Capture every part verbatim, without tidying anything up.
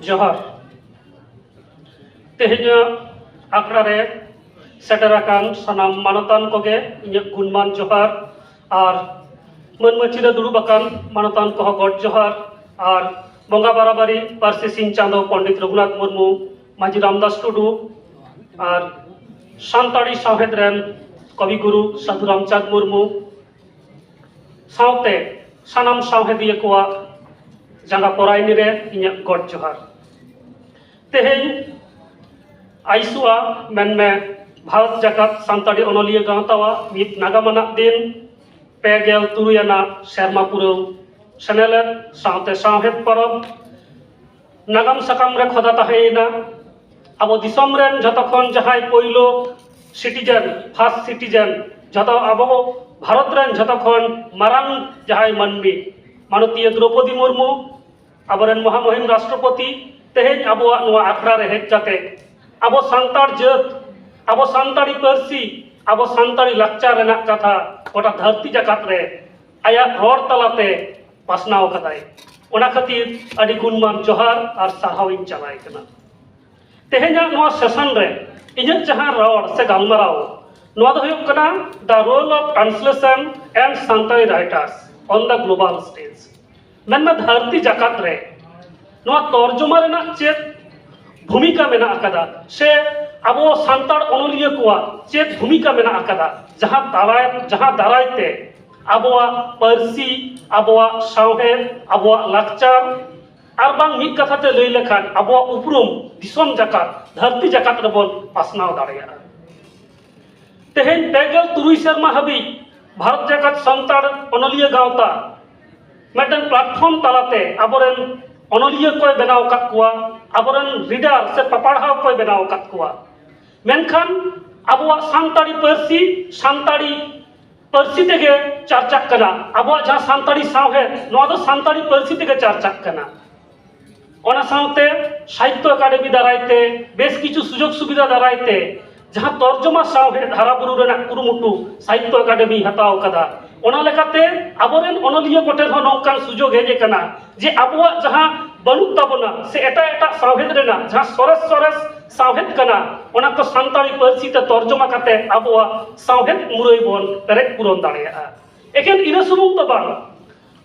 ᱡᱚᱦᱟᱨ᱾ ᱛᱮᱦᱮᱧᱟᱜ ᱟᱠᱷᱲᱟ ᱨᱮ ᱥᱮᱴᱮᱨ ᱟᱠᱟᱱ ᱥᱟᱱᱟᱢ ᱢᱟᱱᱚᱛᱟᱱ ᱠᱚᱜᱮ ᱤᱧᱟᱹᱜ ᱜᱩᱱᱢᱟᱱ ᱡᱚᱦᱟᱨ᱾ ᱟᱨ ᱢᱟᱹᱱ ᱢᱟᱹᱪᱤ ᱨᱮ ᱫᱩᱲᱩᱵ ᱟᱠᱟᱱ ᱢᱟᱱᱚᱛᱟᱱ ᱠᱚᱦᱚᱸ ᱜᱚᱰ ᱡᱚᱦᱟᱨ᱾ ᱟᱨ ᱵᱚᱸᱜᱟ ᱵᱟᱨᱟᱵᱟᱨᱤ ᱯᱟᱹᱨᱥᱤ ᱥᱤᱧ ᱪᱟᱸᱫᱚ ᱯᱚᱱᱰᱤᱛ ᱨᱚᱜᱷᱩᱱᱟᱛᱷ ᱢᱩᱨᱢᱩ, ᱢᱟᱹᱡᱷᱤ ᱨᱟᱢᱫᱟᱥ ᱴᱩᱰᱩ, ᱟᱨ ᱥᱟᱱᱛᱟᱲᱤ ᱥᱟᱶᱦᱮᱫ ᱨᱮᱱ ᱠᱚᱵᱤ ᱜᱩᱨᱩ ᱥᱟᱹᱫᱷᱩ ᱨᱟᱢᱪᱟᱸᱫᱽ ᱢᱩᱨᱢᱩ ᱥᱟᱶᱛᱮ ᱥᱟᱱᱟᱢ ᱥᱟᱶᱦᱮᱫᱤᱭᱟᱹ ᱠᱚᱣᱟᱜ ᱡᱟᱸᱜᱟ ᱯᱚᱨᱟᱭᱱᱤ ᱨᱮ ᱤᱧᱟᱹᱜ ᱜᱚᱰ ᱡᱚᱦᱟᱨ᱾ ᱛᱮᱦᱮᱧ ᱟᱭᱥᱩᱣᱟ, ᱢᱮᱱᱢᱮ ᱵᱷᱟᱨᱚᱛ ᱡᱟᱠᱟᱛ ᱥᱟᱱᱛᱟᱲᱤ ᱚᱱᱚᱞᱤᱭᱟᱹ ᱜᱟᱶᱛᱟᱣᱟᱜ ᱢᱤᱫ ᱱᱟᱜᱟᱢ ᱟᱱᱟᱜ ᱫᱤᱱ, ᱯᱮ ᱜᱮᱞ ᱛᱩᱨᱩᱭ ᱟᱱᱟᱜ ᱥᱮᱨᱢᱟ ᱯᱩᱨᱟᱹᱣ ᱥᱮᱱᱮᱞᱮᱫ ᱥᱟᱶᱛᱮ ᱥᱟᱶᱦᱮᱫ ᱯᱚᱨᱚᱵᱽ ᱱᱟᱜᱟᱢ ᱥᱟᱠᱟᱢ ᱨᱮ ᱠᱷᱚᱫᱟ ᱛᱟᱦᱮᱸᱭᱮᱱᱟ᱾ ᱟᱵᱚ ᱫᱤᱥᱚᱢ ᱨᱮᱱ ᱡᱷᱚᱛᱚ ᱠᱷᱚᱱ ᱡᱟᱦᱟᱸᱭ ᱯᱳᱭᱞᱳ ᱥᱤᱴᱤᱡᱮᱱ, ᱯᱷᱟᱨᱥᱴ ᱥᱤᱴᱤᱡᱮᱱ, ᱡᱷᱚᱛᱚ ᱟᱵᱚ ᱵᱷᱟᱨᱚᱛ ᱨᱮᱱ ᱡᱷᱚᱛᱚ ᱠᱷᱚᱱ ᱢᱟᱨᱟᱝ ᱡᱟᱦᱟᱸᱭ ᱢᱟᱹᱱᱢᱤ, ᱢᱟᱱᱚᱛᱤᱭᱟᱹ ᱫᱨᱚᱣᱯᱚᱫᱤ ᱢᱩᱨᱢᱩ, ᱟᱵᱚᱨᱮᱱ ᱢᱚᱦᱟᱢᱚᱦᱤᱢ ᱨᱟᱥᱴᱨᱚᱯᱚᱛᱤ, ᱛᱮᱦᱮᱧ ᱟᱵᱚᱣᱟᱜ ᱱᱚᱣᱟ ᱟᱠᱷᱲᱟ ᱨᱮ ᱦᱮᱡ ᱠᱟᱛᱮ ᱟᱵᱚ ᱥᱟᱱᱛᱟᱲ ᱡᱟᱹᱛ, ᱟᱵᱚ ᱥᱟᱱᱛᱟᱲᱤ ᱯᱟᱹᱨᱥᱤ, ᱟᱵᱚ ᱥᱟᱱᱛᱟᱲᱤ ᱞᱟᱠᱪᱟᱨ ᱨᱮᱱᱟᱜ ᱠᱟᱛᱷᱟ ᱜᱚᱴᱟ ᱫᱷᱟᱹᱨᱛᱤ ᱡᱟᱠᱟᱛ ᱨᱮ ᱟᱭᱟᱜ ᱨᱚᱲ ᱛᱟᱞᱟᱛᱮ ᱯᱟᱥᱱᱟᱣ ᱠᱟᱫᱟᱭ᱾ ᱚᱱᱟ ᱠᱷᱟᱹᱛᱤᱨ ᱟᱹᱰᱤ ᱜᱩᱱᱢᱟᱱ ᱡᱚᱦᱟᱨ ᱟᱨ ᱥᱟᱨᱦᱟᱣ ᱤᱧ ᱪᱟᱞᱟᱭ ᱠᱟᱱᱟ᱾ ᱛᱮᱦᱮᱧᱟᱜ ᱱᱚᱣᱟ ᱥᱮᱥᱚᱱ ᱨᱮ ᱤᱧᱟᱹᱜ ᱡᱟᱦᱟᱸ ᱨᱚᱲ ᱥᱮ ᱜᱟᱞᱢᱟᱨᱟᱣ, ᱱᱚᱣᱟ ᱫᱚ ᱦᱩᱭᱩᱜ ᱠᱟᱱᱟ The Role of Translation and Santali Writers on the Global Stage᱾ ᱢᱮᱱᱢᱮ ᱫᱷᱟᱹᱨᱛᱤ ᱡᱟᱠᱟᱛ ᱨᱮ ᱱᱚᱣᱟ ᱛᱚᱨᱡᱚᱢᱟ ᱨᱮᱱᱟᱜ ᱪᱮᱫ ᱵᱷᱩᱢᱤᱠᱟ ᱢᱮᱱᱟᱜ ᱟᱠᱟᱫᱟ, ᱥᱮ ᱟᱵᱚ ᱥᱟᱱᱛᱟᱲ ᱚᱱᱚᱞᱤᱭᱟᱹ ᱠᱚᱣᱟᱜ ᱪᱮᱫ ᱵᱷᱩᱢᱤᱠᱟ ᱢᱮᱱᱟᱜ ᱟᱠᱟᱫᱟ, ᱡᱟᱦᱟᱸ ᱫᱟᱨᱟᱭ ᱡᱟᱦᱟᱸ ᱫᱟᱨᱟᱭ ᱛᱮ ᱟᱵᱚᱣᱟᱜ ᱯᱟᱹᱨᱥᱤ, ᱟᱵᱚᱣᱟᱜ ᱥᱟᱶᱦᱮᱫ, ᱟᱵᱚᱣᱟᱜ ᱞᱟᱠᱪᱟᱨ, ᱟᱨ ᱵᱟᱝ ᱢᱤᱫ ᱠᱟᱛᱷᱟ ᱛᱮ ᱞᱟᱹᱭ ᱞᱮᱠᱷᱟᱱ ᱟᱵᱚᱣᱟᱜ ᱩᱯᱨᱩᱢ ᱫᱤᱥᱚᱢ ᱡᱟᱠᱟᱛ, ᱫᱷᱟᱹᱨᱛᱤ ᱡᱟᱠᱟᱛ ᱨᱮᱵᱚᱱ ᱯᱟᱥᱱᱟᱣ ᱫᱟᱲᱮᱭᱟᱜᱼᱟ᱾ ᱛᱮᱦᱮᱧ ᱯᱮ ᱜᱮᱞ ᱛᱩᱨᱩᱭ ᱥᱮᱨᱢᱟ ᱦᱟᱹᱵᱤᱡ ᱵᱷᱟᱨᱚᱛ ᱡᱟᱠᱟᱛ ᱥᱟᱱᱛᱟᱲ ᱚᱱᱚᱞᱤᱭᱟᱹ ᱜᱟᱶᱛᱟ ᱢᱤᱫᱴᱮᱱ ᱯᱞᱟᱴᱯᱷᱚᱨᱢ ᱛᱟᱞᱟᱛᱮ ᱟᱵᱚᱨᱮᱱ ᱚᱱᱚᱞᱤᱭᱟᱹ ᱠᱚᱭ ᱵᱮᱱᱟᱣ ᱟᱠᱟᱫ ᱠᱚᱣᱟ, ᱟᱵᱚᱨᱮᱱ ᱨᱤᱰᱟᱨ ᱥᱮ ᱯᱟᱯᱟᱲᱦᱟᱣ ᱠᱚᱭ ᱵᱮᱱᱟᱣ ᱟᱠᱟᱫ ᱠᱚᱣᱟ᱾ ᱢᱮᱱᱠᱷᱟᱱ ᱟᱵᱚᱣᱟᱜ ᱥᱟᱱᱛᱟᱲᱤ ᱯᱟᱹᱨᱥᱤ, ᱥᱟᱱᱛᱟᱲᱤ ᱯᱟᱹᱨᱥᱤ ᱛᱮᱜᱮ ᱪᱟᱨᱪᱟᱜ ᱠᱟᱱᱟ᱾ ᱟᱵᱚᱣᱟᱜ ᱡᱟᱦᱟᱸ ᱥᱟᱱᱛᱟᱲᱤ ᱥᱟᱶᱦᱮᱫ, ᱱᱚᱣᱟ ᱫᱚ ᱥᱟᱱᱛᱟᱲᱤ ᱯᱟᱹᱨᱥᱤ ᱛᱮᱜᱮ ᱪᱟᱨᱪᱟᱜ ᱠᱟᱱᱟ᱾ ᱚᱱᱟ ᱥᱟᱶᱛᱮ ᱥᱟᱦᱤᱛᱛᱚ ᱮᱠᱟᱰᱮᱢᱤ ᱫᱟᱨᱟᱭ ᱛᱮ, ᱵᱮᱥ ᱠᱤᱪᱷᱩ ᱥᱩᱡᱳᱜᱽ ᱥᱩᱵᱤᱫᱷᱟ ᱫᱟᱨᱟᱭ ᱛᱮ ᱡᱟᱦᱟᱸ ᱛᱚᱨᱡᱚᱢᱟ ᱥᱟᱶᱦᱮᱫ ᱦᱟᱨᱟ ᱵᱩᱨᱩ ᱨᱮᱱᱟᱜ ᱠᱩᱨᱩᱢᱩᱴᱩ ᱥᱟᱦᱤᱛᱛᱚ ᱮᱠᱟᱰᱮᱢᱤ ᱦᱟᱛᱟᱣ ᱟᱠᱟᱫᱟ, ᱚᱱᱟ ᱞᱮᱠᱟᱛᱮ ᱟᱵᱚᱨᱮᱱ ᱚᱱᱚᱞᱤᱭᱟᱹ ᱠᱚᱴᱷᱮᱱ ᱦᱚᱸ ᱱᱚᱝᱠᱟᱱ ᱥᱩᱡᱳᱜᱽ ᱦᱮᱡ ᱟᱠᱟᱱᱟ ᱡᱮ ᱟᱵᱚᱣᱟᱜ ᱡᱟᱦᱟᱸ ᱵᱟᱹᱱᱩᱜ ᱛᱟᱵᱚᱱᱟ, ᱥᱮ ᱮᱴᱟᱜ ᱮᱴᱟᱜ ᱥᱟᱶᱦᱮᱫ ᱨᱮᱱᱟᱜ ᱡᱟᱦᱟᱸ ᱥᱚᱨᱮᱥ ᱥᱚᱨᱮᱥ ᱥᱟᱶᱦᱮᱫ ᱠᱟᱱᱟ, ᱚᱱᱟ ᱠᱚ ᱥᱟᱱᱛᱟᱲᱤ ᱯᱟᱹᱨᱥᱤ ᱛᱮ ᱛᱚᱨᱡᱚᱢᱟ ᱠᱟᱛᱮ ᱟᱵᱚᱣᱟᱜ ᱥᱟᱶᱦᱮᱫ ᱢᱩᱨᱟᱹᱭ ᱵᱚᱱ ᱯᱮᱨᱮᱡ ᱯᱩᱨᱚᱱ ᱫᱟᱲᱮᱭᱟᱜᱼᱟ᱾ ᱮᱠᱮᱱ ᱤᱱᱟᱹ ᱥᱩᱢᱩᱝ ᱫᱚ ᱵᱟᱝ,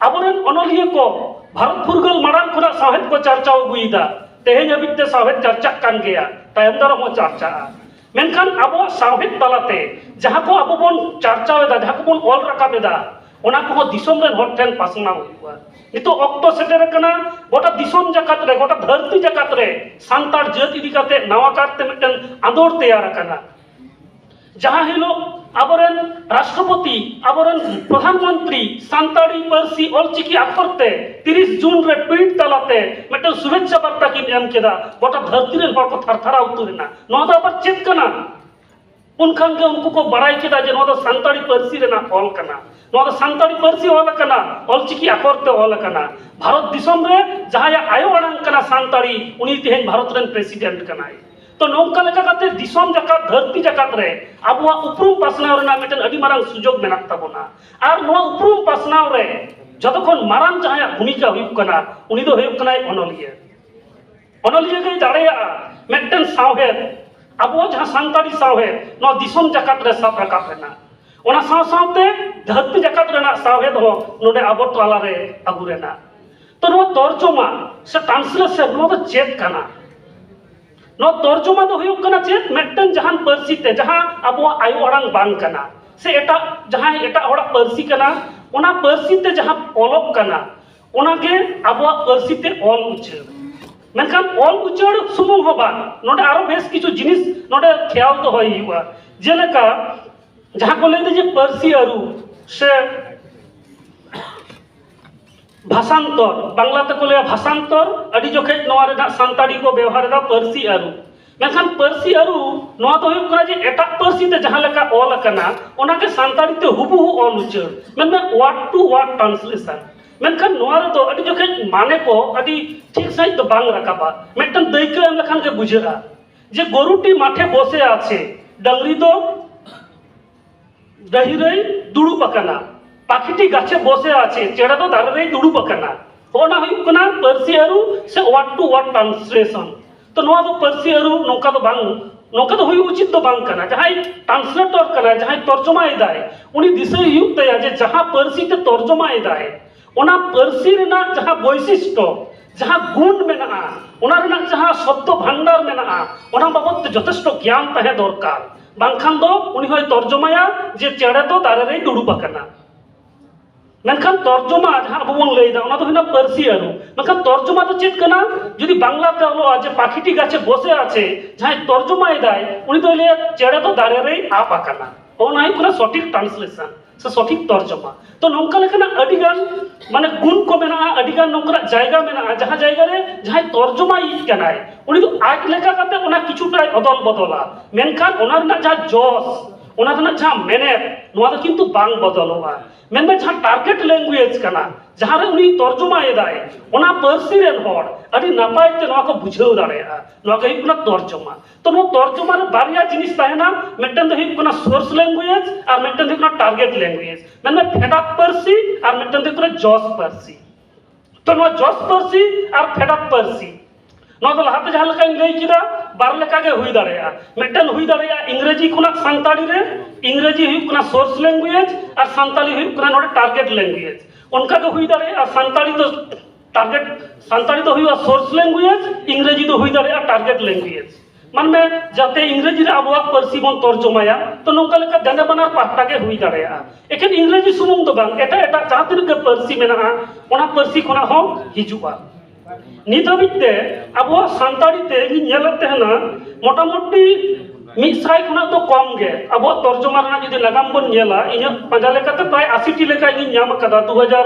ᱟᱵᱚᱨᱮᱱ ᱚᱱᱚᱞᱤᱭᱟᱹ ᱠᱚ ᱵᱷᱟᱨᱚᱛ ᱯᱷᱩᱨᱜᱟᱹᱞ ᱢᱟᱲᱟᱝ ᱠᱷᱚᱱᱟᱜ ᱥᱟᱶᱦᱮᱫ ᱠᱚ ᱪᱟᱨᱪᱟᱣ ᱟᱹᱜᱩᱭᱮᱫᱟ, ᱛᱮᱦᱮᱧ ᱦᱟᱹᱵᱤᱡ ᱛᱮ ᱥᱟᱶᱦᱮᱫ ᱪᱟᱨᱪᱟᱜ ᱠᱟᱱ ᱜᱮᱭᱟ, ᱛᱟᱭᱚᱢ ᱫᱟᱨᱟᱢ ᱦᱚᱸ ᱪᱟᱨᱪᱟᱜᱼᱟ᱾ ᱢᱮᱱᱠᱷᱟᱱ ᱟᱵᱚᱣᱟᱜ ᱥᱟᱶᱦᱮᱫ ᱛᱟᱞᱟᱛᱮ ᱡᱟᱦᱟᱸ ᱠᱚ ᱟᱵᱚ ᱵᱚᱱ ᱪᱟᱨᱪᱟᱣ ᱮᱫᱟ, ᱡᱟᱦᱟᱸ ᱠᱚᱵᱚᱱ ᱚᱞ ᱨᱟᱠᱟᱵ ᱮᱫᱟ, ᱚᱱᱟ ᱠᱚᱦᱚᱸ ᱫᱤᱥᱚᱢ ᱨᱮᱱ ᱦᱚᱲ ᱴᱷᱮᱱ ᱯᱟᱥᱱᱟᱣ ᱦᱩᱭᱩᱜᱼᱟ᱾ ᱱᱤᱛᱚᱜ ᱚᱠᱛᱚ ᱥᱮᱴᱮᱨ ᱟᱠᱟᱱᱟ, ᱜᱚᱴᱟ ᱫᱤᱥᱚᱢ ᱡᱟᱠᱟᱛ ᱨᱮ, ᱜᱚᱴᱟ ᱫᱷᱟᱹᱨᱛᱤ ᱡᱟᱠᱟᱛ ᱨᱮ ᱥᱟᱱᱛᱟᱲ ᱡᱟᱹᱛ ᱤᱫᱤ ᱠᱟᱛᱮ ᱱᱟᱣᱟ ᱠᱟᱨᱛᱮ ᱢᱤᱫᱴᱟᱝ ᱟᱸᱫᱳᱲ ᱛᱮᱭᱟᱨ ᱟᱠᱟᱱᱟ᱾ ᱡᱟᱦᱟᱸ ᱦᱤᱞᱳᱜ ᱟᱵᱚᱨᱮᱱ ᱨᱟᱥᱴᱨᱚᱯᱚᱛᱤ, ᱟᱵᱚᱨᱮᱱ ᱯᱨᱚᱫᱷᱟᱱ ᱢᱚᱱᱛᱨᱤ ᱥᱟᱱᱛᱟᱲᱤ ᱯᱟᱹᱨᱥᱤ ᱚᱞᱪᱤᱠᱤ ᱟᱠᱷᱚᱨ ᱛᱮ ᱛᱤᱨᱤᱥ ᱡᱩᱱ ᱨᱮ ᱴᱩᱭᱤᱴ ᱛᱟᱞᱟᱛᱮ ᱢᱤᱫᱴᱟᱝ ᱥᱩᱵᱷᱮᱪᱪᱷᱟ ᱵᱟᱨᱛᱟ ᱠᱤᱱ ᱮᱢ ᱠᱮᱫᱟ, ᱜᱚᱴᱟ ᱫᱷᱟᱹᱨᱛᱤ ᱨᱮᱱ ᱦᱚᱲ ᱠᱚ ᱛᱷᱟᱨ ᱛᱷᱟᱨᱟᱣ ᱩᱛᱟᱹᱨ ᱮᱱᱟ᱾ ᱱᱚᱣᱟ ᱫᱚ ᱟᱵᱟᱨ ᱪᱮᱫ ᱠᱟᱱᱟ? ᱩᱱᱠᱷᱟᱱ ᱜᱮ ᱩᱱᱠᱩ ᱠᱚ ᱵᱟᱲᱟᱭ ᱠᱮᱫᱟ ᱡᱮ ᱱᱚᱣᱟ ᱫᱚ ᱥᱟᱱᱛᱟᱲᱤ ᱯᱟᱹᱨᱥᱤ ᱨᱮᱱᱟᱜ ᱚᱞ ᱠᱟᱱᱟ, ᱱᱚᱣᱟ ᱫᱚ ᱥᱟᱱᱛᱟᱲᱤ ᱯᱟᱹᱨᱥᱤ ᱚᱞ ᱟᱠᱟᱱᱟ, ᱚᱞᱪᱤᱠᱤ ᱟᱠᱷᱚᱨ ᱛᱮ ᱚᱞ ᱟᱠᱟᱱᱟ᱾ ᱵᱷᱟᱨᱚᱛ ᱫᱤᱥᱚᱢ ᱨᱮ ᱡᱟᱦᱟᱸᱭᱟᱜ ᱟᱭᱳ ᱟᱲᱟᱝ ᱠᱟᱱᱟ ᱥᱟᱱᱛᱟᱲᱤ, ᱩᱱᱤ ᱛᱮᱦᱮᱧ ᱵᱷᱟᱨᱚᱛ ᱨᱮᱱ ᱯᱨᱮᱥᱤᱰᱮᱱᱴ ᱠᱟᱱᱟᱭ᱾ ᱛᱚ, ᱱᱚᱝᱠᱟ ᱞᱮᱠᱟ ᱠᱟᱛᱮ ᱫᱤᱥᱚᱢ ᱡᱟᱠᱟᱛ, ᱫᱷᱟᱹᱨᱛᱤ ᱡᱟᱠᱟᱛ ᱨᱮ ᱟᱵᱚᱣᱟᱜ ᱩᱯᱨᱩᱢ ᱯᱟᱥᱱᱟᱣ ᱨᱮᱱᱟᱜ ᱢᱤᱫᱴᱮᱱ ᱟᱹᱰᱤ ᱢᱟᱨᱟᱝ ᱥᱩᱡᱳᱜᱽ ᱢᱮᱱᱟᱜ ᱛᱟᱵᱚᱱᱟ᱾ ᱟᱨ ᱱᱚᱣᱟ ᱩᱯᱨᱩᱢ ᱯᱟᱥᱱᱟᱣ ᱨᱮ ᱡᱚᱛᱚ ᱠᱷᱚᱱ ᱢᱟᱨᱟᱝ ᱡᱟᱦᱟᱸᱭᱟᱜ ᱵᱷᱩᱢᱤᱠᱟ ᱦᱩᱭᱩᱜ ᱠᱟᱱᱟ, ᱩᱱᱤ ᱫᱚ ᱦᱩᱭᱩᱜ ᱠᱟᱱᱟᱭ ᱚᱱᱚᱞᱤᱭᱟᱹ᱾ ᱚᱱᱚᱞᱤᱭᱟᱹ ᱜᱮᱭ ᱫᱟᱲᱮᱭᱟᱜᱼᱟ ᱢᱤᱫᱴᱮᱱ ᱥᱟᱶᱦᱮᱫ, ᱟᱵᱚᱣᱟᱜ ᱡᱟᱦᱟᱸ ᱥᱟᱱᱛᱟᱲᱤ ᱥᱟᱶᱦᱮᱫ, ᱱᱚᱣᱟ ᱫᱤᱥᱚᱢ ᱡᱟᱠᱟᱛ ᱨᱮ ᱥᱟᱵ ᱨᱟᱠᱟᱵ ᱨᱮᱱᱟᱜ, ᱚᱱᱟ ᱥᱟᱶ ᱥᱟᱶᱛᱮ ᱫᱷᱟᱹᱨᱛᱤ ᱡᱟᱠᱟᱛ ᱨᱮᱱᱟᱜ ᱥᱟᱶᱦᱮᱫ ᱦᱚᱸ ᱱᱚᱰᱮ ᱟᱵᱚ ᱛᱟᱞᱟᱨᱮ ᱟᱹᱜᱩ ᱨᱮᱱᱟᱜ᱾ ᱛᱚ, ᱱᱚᱣᱟ ᱛᱚᱨᱡᱚᱢᱟ ᱥᱮ ᱴᱨᱟᱱᱥᱞᱮᱥᱚᱱ, ᱱᱚᱣᱟ ᱫᱚ ᱪᱮᱫ ᱠᱟᱱᱟ? ᱱᱚᱣᱟ ᱛᱚᱨᱡᱚᱢᱟ ᱫᱚ ᱦᱩᱭᱩᱜ ᱠᱟᱱᱟ ᱪᱮᱫ? ᱢᱤᱫᱴᱟᱝ ᱡᱟᱦᱟᱱ ᱯᱟᱹᱨᱥᱤ ᱛᱮ, ᱡᱟᱦᱟᱸ ᱟᱵᱚᱣᱟᱜ ᱟᱭᱳ ᱟᱲᱟᱝ ᱵᱟᱝ ᱠᱟᱱᱟ, ᱥᱮ ᱮᱴᱟᱜ, ᱡᱟᱦᱟᱸᱭ ᱮᱴᱟᱜ ᱦᱚᱲᱟᱜ ᱯᱟᱹᱨᱥᱤ ᱠᱟᱱᱟ, ᱚᱱᱟ ᱯᱟᱹᱨᱥᱤ ᱛᱮ ᱡᱟᱦᱟᱸ ᱚᱞᱚᱜ ᱠᱟᱱᱟ, ᱚᱱᱟᱜᱮ ᱟᱵᱚᱣᱟᱜ ᱯᱟᱹᱨᱥᱤ ᱛᱮ ᱚᱞ ᱩᱪᱟᱹᱲ᱾ ᱢᱮᱱᱠᱷᱟᱱ ᱚᱞ ᱩᱪᱟᱹᱲ ᱥᱩᱢᱩᱝ ᱦᱚᱸ ᱵᱟᱝ, ᱱᱚᱰᱮ ᱟᱨᱚ ᱵᱮᱥ ᱠᱤᱪᱷᱩ ᱡᱤᱱᱤᱥ ᱱᱚᱰᱮ ᱠᱷᱮᱭᱟᱞ ᱫᱚᱦᱚᱭ ᱦᱩᱭᱩᱜᱼᱟ᱾ ᱡᱮᱞᱮᱠᱟ, ᱡᱟᱦᱟᱸ ᱠᱚ ᱞᱟᱹᱭᱫᱟ ᱡᱮ ᱯᱟᱹᱨᱥᱤ ᱟᱹᱨᱩ ᱥᱮ ᱵᱷᱟᱥᱟᱱᱛᱚᱨ, ᱵᱟᱝᱞᱟ ᱛᱮᱠᱚ ᱞᱟᱹᱭᱟ ᱵᱷᱟᱥᱟᱱᱛᱚᱨ, ᱟᱹᱰᱤ ᱡᱚᱠᱷᱮᱡ ᱱᱚᱣᱟ ᱨᱮᱱᱟᱜ ᱥᱟᱱᱛᱟᱲᱤ ᱠᱚ ᱵᱮᱣᱦᱟᱨ ᱮᱫᱟ ᱯᱟᱹᱨᱥᱤ ᱟᱹᱨᱩ᱾ ᱢᱮᱱᱠᱷᱟᱱ ᱯᱟᱹᱨᱥᱤ ᱟᱹᱨᱩ ᱱᱚᱣᱟ ᱫᱚ ᱦᱩᱭᱩᱜ ᱠᱟᱱᱟ ᱡᱮ ᱮᱴᱟᱜ ᱯᱟᱹᱨᱥᱤ ᱛᱮ ᱡᱟᱦᱟᱸ ᱞᱮᱠᱟ ᱚᱞ ᱟᱠᱟᱱᱟ, ᱚᱱᱟᱜᱮ ᱥᱟᱱᱛᱟᱲᱤ ᱛᱮ ᱦᱩᱵᱩᱦᱩ ᱚᱞ ᱩᱪᱟᱹᱲ, ᱢᱮᱱᱢᱮ word to word translation᱾ ᱢᱮᱱᱠᱷᱟᱱ ᱱᱚᱣᱟ ᱨᱮᱫᱚ ᱟᱹᱰᱤ ᱡᱚᱠᱷᱮᱡ ᱢᱟᱱᱮ ᱠᱚ ᱟᱹᱰᱤ ᱴᱷᱤᱠ ᱥᱟᱺᱦᱤᱡ ᱫᱚ ᱵᱟᱝ ᱨᱟᱠᱟᱵᱟ᱾ ᱢᱤᱫᱴᱟᱝ ᱫᱟᱹᱭᱠᱟᱹ ᱮᱢ ᱞᱮᱠᱷᱟᱱ ᱜᱮ ᱵᱩᱡᱷᱟᱹᱜᱼᱟ ᱡᱮ, ᱜᱚᱨᱩᱴᱤ ᱢᱟᱴᱷᱮ ᱵᱚᱥᱮ ᱟᱪᱷᱮ, ᱰᱟᱝᱨᱤ ᱫᱚ ᱰᱟᱹᱦᱤ ᱨᱮᱭ ᱫᱩᱲᱩᱵ ᱟᱠᱟᱱᱟ᱾ ᱯᱟᱠᱷᱤᱴᱤ ᱜᱟᱪᱷᱮ ᱵᱚᱥᱮ ᱟᱪᱷᱮ, ᱪᱮᱬᱮ ᱫᱚ ᱫᱟᱨᱮ ᱨᱮᱭ ᱫᱩᱲᱩᱵ ᱟᱠᱟᱱᱟ᱾ ᱚᱱᱟ ᱦᱩᱭᱩᱜ ᱠᱟᱱᱟ ᱯᱟᱹᱨᱥᱤ ᱟᱹᱨᱩ ᱥᱮ word to word translation᱾ ᱛᱚ ᱱᱚᱣᱟ ᱫᱚ ᱯᱟᱹᱨᱥᱤ ᱟᱹᱨᱩ ᱱᱚᱝᱠᱟ ᱫᱚ ᱵᱟᱝ, ᱱᱚᱝᱠᱟ ᱫᱚ ᱦᱩᱭᱩᱜ ᱩᱪᱤᱛ ᱫᱚ ᱵᱟᱝ ᱠᱟᱱᱟ᱾ ᱡᱟᱦᱟᱸᱭ translator ᱠᱟᱱᱟᱭ, ᱡᱟᱦᱟᱸᱭ ᱛᱚᱨᱡᱚᱢᱟᱭᱮᱫᱟᱭ, ᱩᱱᱤ ᱫᱤᱥᱟᱹᱭ ᱦᱩᱭᱩᱜ ᱛᱟᱭᱟ ᱡᱮ ᱡᱟᱦᱟᱸ ᱯᱟᱹᱨᱥᱤ ᱛᱮ ᱛᱚᱨᱡᱚᱢᱟᱭᱮᱫᱟᱭ, ᱚᱱᱟ ᱯᱟᱹᱨᱥᱤ ᱨᱮᱱᱟᱜ ᱡᱟᱦᱟᱸ ᱵᱳᱭᱥᱤᱥᱴᱚ, ᱡᱟᱦᱟᱸ ᱜᱩᱱ ᱢᱮᱱᱟᱜᱼᱟ, ᱚᱱᱟ ᱨᱮᱱᱟᱜ ᱡᱟᱦᱟᱸ ᱥᱚᱵᱫᱚ ᱵᱷᱟᱱᱰᱟᱨ ᱢᱮᱱᱟᱜᱼᱟ, ᱚᱱᱟ ᱵᱟᱵᱚᱫ ᱛᱮ ᱡᱚᱛᱷᱮᱥᱴᱚ ᱜᱮᱭᱟᱱ ᱛᱟᱦᱮᱸ ᱫᱚᱨᱠᱟᱨ᱾ ᱵᱟᱝᱠᱷᱟᱱ ᱫᱚ ᱩᱱᱤ ᱦᱚᱸᱭ ᱛᱚᱨᱡᱚᱢᱟᱭᱟ ᱡᱮ ᱪᱮᱬᱮ ᱫᱚ ᱫᱟᱨᱮ ᱨᱮᱭ ᱫᱩᱲᱩᱵ ᱟᱠᱟᱱᱟ᱾ ᱢᱮᱱᱠᱷᱟᱱ ᱛᱚᱨᱡᱚᱢᱟ ᱡᱟᱦᱟᱸ ᱟᱵᱚ ᱵᱚᱱ ᱞᱟᱹᱭᱫᱟ, ᱚᱱᱟ ᱫᱚ ᱦᱩᱭᱱᱟ ᱯᱟᱹᱨᱥᱤ ᱟᱹᱨᱩ᱾ ᱢᱮᱱᱠᱷᱟᱱ ᱛᱚᱨᱡᱚᱢᱟ ᱫᱚ ᱪᱮᱫ ᱠᱟᱱᱟ? ᱡᱩᱫᱤ ᱵᱟᱝᱞᱟᱛᱮ ᱚᱞᱚᱜᱼᱟ ᱡᱮ "ᱯᱟখিটি গাছে বসে আছে", ᱡᱟᱦᱟᱸᱭ ᱛᱚᱨᱡᱚᱢᱟᱭᱮᱫᱟᱭ, ᱩᱱᱤ ᱫᱚᱭ ᱞᱟᱹᱭᱟ "ᱪᱮᱬᱮ ᱫᱚ ᱫᱟᱨᱮ ᱨᱮᱭ ᱟᱵ ᱟᱠᱟᱱᱟ"᱾ ᱚᱱᱟ ᱦᱩᱭᱩᱜ ᱠᱟᱱᱟ ᱥᱚᱴᱷᱤᱠ translation ᱥᱮ ᱥᱚᱴᱷᱤᱠ ᱛᱚᱨᱡᱚᱢᱟ᱾ ᱛᱚ ᱱᱚᱝᱠᱟ ᱞᱮᱠᱟᱱᱟᱜ ᱟᱹᱰᱤᱜᱟᱱ ᱢᱟᱱᱮ ᱜᱩᱱ ᱠᱚ ᱢᱮᱱᱟᱜᱼᱟ, ᱟᱹᱰᱤᱜᱟᱱ ᱱᱚᱝᱠᱟᱱᱟᱜ ᱡᱟᱭᱜᱟ ᱢᱮᱱᱟᱜᱼᱟ, ᱡᱟᱦᱟᱸ ᱡᱟᱭᱜᱟ ᱨᱮ ᱡᱟᱦᱟᱸᱭ ᱛᱚᱨᱡᱚᱢᱟᱭᱤᱡ ᱠᱟᱱᱟᱭ, ᱩᱱᱤ ᱫᱚ ᱟᱡ ᱞᱮᱠᱟ ᱠᱟᱛᱮ ᱚᱱᱟ ᱠᱤᱪᱷᱩᱴᱟᱭ ᱚᱫᱚᱞ ᱵᱚᱫᱚᱞᱟ, ᱢᱮᱱᱠᱷᱟᱱ ᱚᱱᱟ ᱨᱮᱱᱟᱜ ᱡᱟᱦᱟᱸ ᱡᱚᱥ, ᱚᱱᱟ ᱨᱮᱱᱟᱜ ᱡᱟᱦᱟᱸ ᱢᱮᱱᱮᱛ, ᱱᱚᱣᱟ ᱫᱚ ᱠᱤᱱᱛᱩ ᱵᱟᱝ ᱵᱚᱫᱚᱞᱚᱜᱼᱟ᱾ ᱢᱮᱱᱢᱮ ᱡᱟᱦᱟᱸ target language ᱠᱟᱱᱟ, ᱡᱟᱦᱟᱸ ᱨᱮ ᱩᱱᱤ ᱛᱚᱨᱡᱚᱢᱟᱭᱮᱫᱟᱭ, ᱚᱱᱟ ᱯᱟᱹᱨᱥᱤ ᱨᱮᱱ ᱦᱚᱲ ᱟᱹᱰᱤ ᱱᱟᱯᱟᱭ ᱛᱮ ᱱᱚᱣᱟ ᱠᱚ ᱵᱩᱡᱷᱟᱹᱣ ᱫᱟᱲᱮᱭᱟᱜᱼᱟ, ᱱᱚᱣᱟ ᱜᱮ ᱦᱩᱭᱩᱜ ᱠᱟᱱᱟ ᱛᱚᱨᱡᱚᱢᱟ᱾ ᱛᱚ ᱱᱚᱣᱟ ᱛᱚᱨᱡᱚᱢᱟ ᱨᱮ ᱵᱟᱨᱭᱟ ᱡᱤᱱᱤᱥ ᱛᱟᱦᱮᱱᱟ, ᱢᱤᱫᱴᱮᱱ ᱫᱚ ᱦᱩᱭᱩᱜ ᱠᱟᱱᱟ source language ᱟᱨ ᱢᱤᱫᱴᱮᱱ ᱫᱚ ᱦᱩᱭᱩᱜ ᱠᱟᱱᱟ target language, ᱢᱮᱱᱢᱮ ᱯᱷᱮᱰᱟᱛ ᱯᱟᱹᱨᱥᱤ ᱟᱨ ᱢᱤᱫᱴᱮᱱ ᱫᱚ ᱦᱩᱭᱩᱜ ᱠᱟᱱᱟ ᱡᱚᱥ ᱯᱟᱹᱨᱥᱤ᱾ ᱛᱚ ᱱᱚᱣᱟ ᱡᱚᱥ ᱯᱟᱹᱨᱥᱤ ᱟᱨ ᱯᱷᱮᱰᱟᱛ ᱯᱟᱹᱨᱥᱤ, ᱱᱚᱣᱟ ᱫᱚ ᱞᱟᱦᱟᱛᱮ ᱡᱟᱦᱟᱸ ᱞᱮᱠᱟᱧ ᱞᱟᱹᱭ ᱠᱮᱫᱟ, ᱵᱟᱨ ᱞᱮᱠᱟ ᱜᱮ ᱦᱩᱭ ᱫᱟᱲᱮᱭᱟᱜᱼᱟ᱾ ᱢᱤᱫᱴᱮᱱ ᱦᱩᱭ ᱫᱟᱲᱮᱭᱟᱜᱼᱟ ᱤᱝᱨᱮᱡᱤ ᱠᱷᱚᱱᱟᱜ ᱥᱟᱱᱛᱟᱲᱤ ᱨᱮ, ᱤᱝᱨᱮᱡᱤ ᱦᱩᱭᱩᱜ ᱠᱟᱱᱟ source language ᱟᱨ ᱥᱟᱱᱛᱟᱲᱤ ᱦᱩᱭᱩᱜ ᱠᱟᱱᱟ ᱱᱚᱰᱮ target language᱾ ᱚᱱᱠᱟ ᱜᱮ ᱦᱩᱭ ᱫᱟᱲᱮᱭᱟᱜᱼᱟ ᱥᱟᱱᱛᱟᱲᱤ ᱫᱚ target, ᱥᱟᱱᱛᱟᱲᱤ ᱫᱚ ᱦᱩᱭᱩᱜᱼᱟ source language, ᱤᱝᱨᱮᱡᱤ ᱫᱚ ᱦᱩᱭ ᱫᱟᱲᱮᱭᱟᱜᱼᱟ target language᱾ ᱢᱟᱱᱢᱮ ᱡᱟᱛᱮ ᱤᱝᱨᱮᱡᱤ ᱨᱮ ᱟᱵᱚᱣᱟᱜ ᱯᱟᱹᱨᱥᱤ ᱵᱚᱱ ᱛᱚᱨᱡᱚᱢᱟᱭᱟ, ᱛᱚ ᱱᱚᱝᱠᱟ ᱞᱮᱠᱟ ᱫᱮᱱᱮ ᱵᱟᱱᱟᱨ ᱯᱟᱦᱴᱟ ᱜᱮ ᱦᱩᱭ ᱫᱟᱲᱮᱭᱟᱜᱼᱟ᱾ ᱮᱠᱷᱮᱱ ᱤᱝᱨᱮᱡᱤ ᱥᱩᱢᱩᱝ ᱫᱚ ᱵᱟᱝ, ᱮᱴᱟᱜ ᱮᱴᱟᱜ ᱡᱟᱦᱟᱸ ᱛᱤᱱᱟᱹᱜ ᱜᱮ ᱯᱟᱹᱨᱥᱤ ᱢᱮᱱᱟᱜᱼᱟ, ᱚᱱᱟ ᱯᱟᱹᱨᱥᱤ ᱠᱷᱚᱱᱟᱜ ᱦᱚᱸ ᱦᱤᱡᱩᱜᱼᱟ᱾ ᱱᱤᱛ ᱦᱟᱹᱵᱤᱡ ᱛᱮ ᱟᱵᱚᱣᱟᱜ ᱥᱟᱱᱛᱟᱲᱤ ᱛᱮ ᱤᱧ ᱧᱮᱞᱮᱫ ᱛᱟᱦᱮᱱᱟ, ᱢᱚᱴᱟᱢᱩᱴᱤ ᱢᱤᱫ ᱥᱟᱭ ᱠᱷᱚᱱᱟᱜ ᱫᱚ ᱠᱚᱢ ᱜᱮ ᱟᱵᱚᱣᱟᱜ ᱛᱚᱨᱡᱚᱢᱟ ᱨᱮᱱᱟᱜ ᱡᱩᱫᱤ ᱱᱟᱜᱟᱢ ᱵᱚᱱ ᱧᱮᱞᱟ, ᱤᱧᱟᱹᱜ ᱯᱟᱸᱡᱟ ᱞᱮᱠᱟᱛᱮ ᱯᱨᱟᱭ ᱟᱥᱤ ᱴᱤ ᱞᱮᱠᱟ ᱤᱧᱤᱧ ᱧᱟᱢ ᱟᱠᱟᱫᱟ᱾ ᱫᱩ ᱦᱟᱡᱟᱨ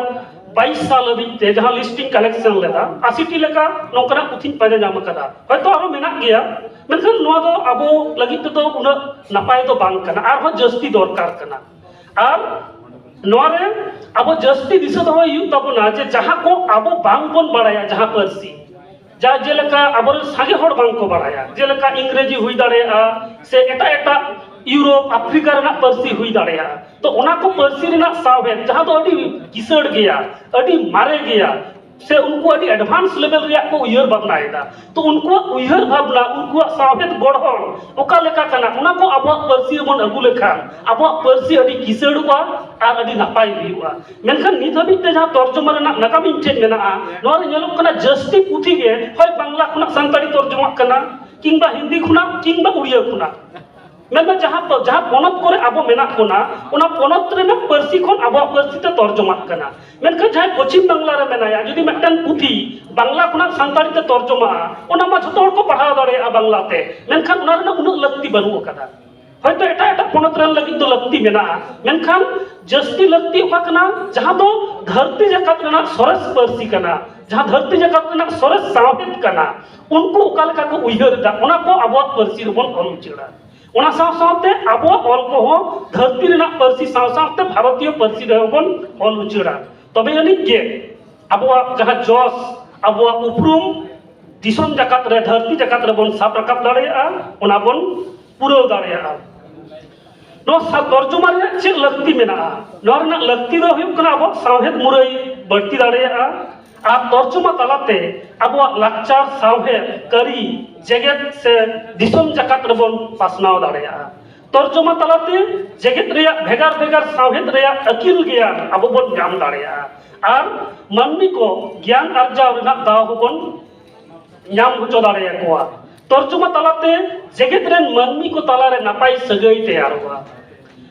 ᱵᱟᱭᱤᱥ ᱥᱟᱞ ᱦᱟᱹᱵᱤᱡ ᱛᱮ ᱡᱟᱦᱟᱸ list ᱤᱧ collection ᱞᱮᱫᱟ, ᱟᱥᱤ ᱴᱤ ᱞᱮᱠᱟ ᱱᱚᱝᱠᱟᱱᱟᱜ ᱯᱩᱛᱷᱤᱧ ᱯᱟᱸᱡᱟ ᱧᱟᱢ ᱟᱠᱟᱫᱟ᱾ ᱦᱚᱭᱛᱚ ᱟᱨᱦᱚᱸ ᱢᱮᱱᱟᱜ ᱜᱮᱭᱟ, ᱢᱮᱱᱠᱷᱟᱱ ᱱᱚᱣᱟ ᱫᱚ ᱟᱵᱚ ᱞᱟᱹᱜᱤᱫ ᱛᱮᱫᱚ ᱩᱱᱟᱹᱜ ᱱᱟᱯᱟᱭ ᱫᱚ ᱵᱟᱝ ᱠᱟᱱᱟ, ᱟᱨᱦᱚᱸ ᱡᱟᱹᱥᱛᱤ ᱫᱚᱨᱠᱟᱨ ᱠᱟᱱᱟ᱾ ᱟᱨ ᱱᱚᱣᱟ ᱨᱮ ᱟᱵᱚ ᱡᱟᱹᱥᱛᱤ ᱫᱤᱥᱟᱹ ᱫᱚᱦᱚᱭ ᱦᱩᱭᱩᱜ ᱛᱟᱵᱚᱱᱟ ᱡᱮ ᱡᱟᱦᱟᱸ ᱠᱚ ᱟᱵᱚ ᱵᱟᱝ ᱵᱚᱱ ᱵᱟᱲᱟᱭᱟ, ᱡᱟᱦᱟᱸ ᱯᱟᱹᱨᱥᱤ, ᱡᱟ ᱡᱮᱞᱮᱠᱟ ᱟᱵᱚᱨᱮᱱ ᱥᱟᱸᱜᱮ ᱦᱚᱲ ᱵᱟᱝ ᱠᱚ ᱵᱟᱲᱟᱭᱟ, ᱡᱮᱞᱮᱠᱟ ᱤᱝᱨᱮᱡᱤ ᱦᱩᱭ ᱫᱟᱲᱮᱭᱟᱜᱼᱟ ᱥᱮ ᱮᱴᱟᱜ ᱮᱴᱟᱜ ᱤᱭᱩᱨᱳᱯ, ᱟᱯᱷᱨᱤᱠᱟ ᱨᱮᱱᱟᱜ ᱯᱟᱹᱨᱥᱤ ᱦᱩᱭ ᱫᱟᱲᱮᱭᱟᱜᱼᱟ᱾ ᱛᱚ ᱚᱱᱟ ᱠᱚ ᱯᱟᱹᱨᱥᱤ ᱨᱮᱱᱟᱜ ᱥᱟᱶᱦᱮᱫ, ᱡᱟᱦᱟᱸ ᱫᱚ ᱟᱹᱰᱤ ᱠᱤᱥᱟᱹᱬ ᱜᱮᱭᱟ, ᱟᱹᱰᱤ ᱢᱟᱨᱮ ᱜᱮᱭᱟ, ᱥᱮ ᱩᱱᱠᱩ ᱟᱹᱰᱤ advance level ᱨᱮᱭᱟᱜ ᱠᱚ ᱩᱭᱦᱟᱹᱨ ᱵᱷᱟᱵᱽᱱᱟᱭᱮᱫᱟ᱾ ᱛᱚ ᱩᱱᱠᱩᱣᱟᱜ ᱩᱭᱦᱟᱹᱨ ᱵᱷᱟᱵᱽᱱᱟ, ᱩᱱᱠᱩᱣᱟᱜ ᱥᱟᱶᱦᱮᱫ ᱜᱚᱲᱦᱚᱱ ᱚᱠᱟ ᱞᱮᱠᱟ ᱠᱟᱱᱟ, ᱚᱱᱟ ᱠᱚ ᱟᱵᱚᱣᱟᱜ ᱯᱟᱹᱨᱥᱤ ᱨᱮᱵᱚᱱ ᱟᱹᱜᱩ ᱞᱮᱠᱷᱟᱱ ᱟᱵᱚᱣᱟᱜ ᱯᱟᱹᱨᱥᱤ ᱟᱹᱰᱤ ᱠᱤᱥᱟᱹᱬᱚᱜᱼᱟ ᱟᱨ ᱟᱹᱰᱤ ᱱᱟᱯᱟᱭ ᱦᱩᱭᱩᱜᱼᱟ᱾ ᱢᱮᱱᱠᱷᱟᱱ ᱱᱤᱛ ᱦᱟᱹᱵᱤᱡ ᱛᱮ ᱡᱟᱦᱟᱸ ᱛᱚᱨᱡᱚᱢᱟ ᱨᱮᱱᱟᱜ ᱱᱟᱜᱟᱢ ᱤᱧ ᱴᱷᱮᱱ ᱢᱮᱱᱟᱜᱼᱟ, ᱱᱚᱣᱟ ᱨᱮ ᱧᱮᱞᱚᱜ ᱠᱟᱱᱟ ᱡᱟᱹᱥᱛᱤ ᱯᱩᱛᱷᱤ ᱜᱮ ᱦᱳᱭ ᱵᱟᱝᱞᱟ ᱠᱷᱚᱱᱟᱜ ᱥᱟᱱᱛᱟᱲᱤ ᱛᱚᱨᱡᱚᱢᱟᱜ ᱠᱟᱱᱟ, ᱠᱤᱝᱵᱟ ᱦᱤᱱᱫᱤ ᱠᱷᱚᱱᱟᱜ ᱠᱤᱝᱵᱟ ᱩᱲᱤᱭᱟ ᱠᱷᱚᱱᱟᱜ᱾ ᱢᱮᱱᱫᱚ ᱡᱟᱦᱟᱸ ᱯᱚ-, ᱡᱟᱦᱟᱸ ᱯᱚᱱᱚᱛ ᱠᱚᱨᱮ ᱟᱵᱚ ᱢᱮᱱᱟᱜ ᱵᱚᱱᱟ, ᱚᱱᱟ ᱯᱚᱱᱚᱛ ᱨᱮᱱᱟᱜ ᱯᱟᱹᱨᱥᱤ ᱠᱷᱚᱱ ᱟᱵᱚᱣᱟᱜ ᱯᱟᱹᱨᱥᱤ ᱛᱮ ᱛᱚᱨᱡᱚᱢᱟᱜ ᱠᱟᱱᱟ᱾ ᱢᱮᱱᱠᱷᱟᱱ ᱡᱟᱦᱟᱸᱭ ᱯᱚᱪᱷᱤᱢ ᱵᱟᱝᱞᱟ ᱨᱮ ᱢᱮᱱᱟᱭᱟ, ᱡᱩᱫᱤ ᱢᱤᱫᱴᱟᱝ ᱯᱩᱛᱷᱤ ᱵᱟᱝᱞᱟ ᱠᱷᱚᱱᱟᱜ ᱥᱟᱱᱛᱟᱲᱤ ᱛᱮ ᱛᱚᱨᱡᱚᱢᱟᱜᱼᱟ, ᱚᱱᱟ ᱢᱟ ᱡᱷᱚᱛᱚ ᱦᱚᱲ ᱠᱚ ᱯᱟᱲᱦᱟᱣ ᱫᱟᱲᱮᱭᱟᱜᱼᱟ ᱵᱟᱝᱞᱟ ᱛᱮ, ᱢᱮᱱᱠᱷᱟᱱ ᱚᱱᱟ ᱨᱮᱱᱟᱜ ᱩᱱᱟᱹᱜ ᱞᱟᱹᱠᱛᱤ ᱵᱟᱹᱱᱩᱜ ᱟᱠᱟᱫᱟ᱾ ᱦᱚᱭᱛᱳ ᱮᱴᱟᱜ ᱮᱴᱟᱜ ᱯᱚᱱᱚᱛ ᱨᱮᱱ ᱞᱟᱹᱜᱤᱫ ᱫᱚ ᱞᱟᱹᱠᱛᱤ ᱢᱮᱱᱟᱜᱼᱟ, ᱢᱮᱱᱠᱷᱟᱱ ᱡᱟᱹᱥᱛᱤ ᱞᱟᱹᱠᱛᱤ ᱚᱠᱟ ᱠᱟᱱᱟ? ᱡᱟᱦᱟᱸ ᱫᱚ ᱫᱷᱟᱹᱨᱛᱤ ᱡᱟᱠᱟᱛ ᱨᱮᱱᱟᱜ ᱥᱚᱨᱮᱥ ᱯᱟᱹᱨᱥᱤ ᱠᱟᱱᱟ, ᱡᱟᱦᱟᱸ ᱫᱷᱟᱹᱨᱛᱤ ᱡᱟᱠᱟᱛ ᱨᱮᱱᱟᱜ ᱥᱚᱨᱮᱥ ᱥᱟᱶᱦᱮᱫ ᱠᱟᱱᱟ, ᱩᱱᱠᱩ ᱚᱠᱟ ᱞᱮᱠᱟ ᱠᱚ ᱩᱭᱦᱟᱹᱨ ᱮᱫᱟ, ᱚᱱᱟ ᱠᱚ ᱟᱵᱚᱣᱟᱜ ᱯᱟᱹᱨᱥᱤ ᱨᱮᱵᱚᱱ ᱚᱞ ᱩᱪᱟᱹᱲᱟ᱾ ᱚᱱᱟ ᱥᱟᱶ ᱥᱟᱶᱛᱮ ᱟᱵᱚᱣᱟᱜ ᱚᱞ ᱠᱚᱦᱚᱸ ᱫᱷᱟᱹᱨᱛᱤ ᱨᱮᱱᱟᱜ ᱯᱟᱹᱨᱥᱤ ᱥᱟᱶ ᱥᱟᱶᱛᱮ ᱵᱷᱟᱨᱚᱛᱤᱭᱚ ᱯᱟᱹᱨᱥᱤ ᱨᱮᱦᱚᱸ ᱵᱚᱱ ᱚᱞ ᱩᱪᱟᱹᱲᱟ᱾ ᱛᱚᱵᱮ ᱟᱹᱱᱤᱡ ᱜᱮ ᱟᱵᱚᱣᱟᱜ ᱡᱟᱦᱟᱸ ᱡᱚᱥ, ᱟᱵᱚᱣᱟᱜ ᱩᱯᱨᱩᱢ ᱫᱤᱥᱚᱢ ᱡᱟᱠᱟᱛ ᱨᱮ, ᱫᱷᱟᱹᱨᱛᱤ ᱡᱟᱠᱟᱛ ᱨᱮᱵᱚᱱ ᱥᱟᱵ ᱨᱟᱠᱟᱵ ᱫᱟᱲᱮᱭᱟᱜᱼᱟ, ᱚᱱᱟ ᱵᱚᱱ ᱯᱩᱨᱟᱹᱣ ᱫᱟᱲᱮᱭᱟᱜᱼᱟ᱾ ᱱᱚᱣᱟ ᱥᱟ-, ᱛᱚᱨᱡᱚᱢᱟ ᱨᱮᱭᱟᱜ ᱪᱮᱫ ᱞᱟᱹᱠᱛᱤ ᱢᱮᱱᱟᱜᱼᱟ? ᱱᱚᱣᱟ ᱨᱮᱱᱟᱜ ᱞᱟᱹᱠᱛᱤ ᱫᱚ ᱦᱩᱭᱩᱜ ᱠᱟᱱᱟ ᱟᱵᱚᱣᱟᱜ ᱥᱟᱶᱦᱮᱫ ᱢᱩᱨᱟᱹᱭ ᱵᱟᱹᱲᱛᱤ ᱫᱟᱲᱮᱭᱟᱜᱼᱟ ᱟᱨ ᱛᱚᱨᱡᱚᱢᱟ ᱛᱟᱞᱟᱛᱮ ᱟᱵᱚᱣᱟᱜ ᱞᱟᱠᱪᱟᱨ, ᱥᱟᱶᱦᱮᱫ, ᱠᱟᱹᱨᱤ, ᱡᱮᱜᱮᱛ ᱥᱮ ᱫᱤᱥᱚᱢ ᱡᱟᱠᱟᱛ ᱨᱮᱵᱚᱱ ᱯᱟᱥᱱᱟᱣ ᱫᱟᱲᱮᱭᱟᱜᱼᱟ᱾ ᱛᱚᱨᱡᱚᱢᱟ ᱛᱟᱞᱟᱛᱮ ᱡᱮᱜᱮᱛ ᱨᱮᱭᱟᱜ ᱵᱷᱮᱜᱟᱨ ᱵᱷᱮᱜᱟᱨ ᱥᱟᱶᱦᱮᱫ ᱨᱮᱭᱟᱜ ᱟᱹᱠᱤᱞ ᱜᱮᱭᱟᱱ ᱟᱵᱚ ᱵᱚᱱ ᱧᱟᱢ ᱫᱟᱲᱮᱭᱟᱜᱼᱟ ᱟᱨ ᱢᱟᱹᱱᱢᱤ ᱠᱚ ᱜᱮᱭᱟᱱ ᱟᱨᱡᱟᱣ ᱨᱮᱱᱟᱜ ᱫᱟᱣ ᱦᱚᱸᱵᱚᱱ ᱧᱟᱢ ᱦᱚᱪᱚ ᱫᱟᱲᱮᱭᱟᱠᱚᱣᱟ᱾ ᱛᱚᱨᱡᱚᱢᱟ ᱛᱟᱞᱟᱛᱮ ᱡᱮᱜᱮᱛ ᱨᱮᱱ ᱢᱟᱹᱱᱢᱤ ᱠᱚ ᱛᱟᱞᱟᱨᱮ ᱱᱟᱯᱟᱭ ᱥᱟᱹᱜᱟᱹᱭ ᱛᱮᱭᱟᱨᱚᱜᱼᱟ᱾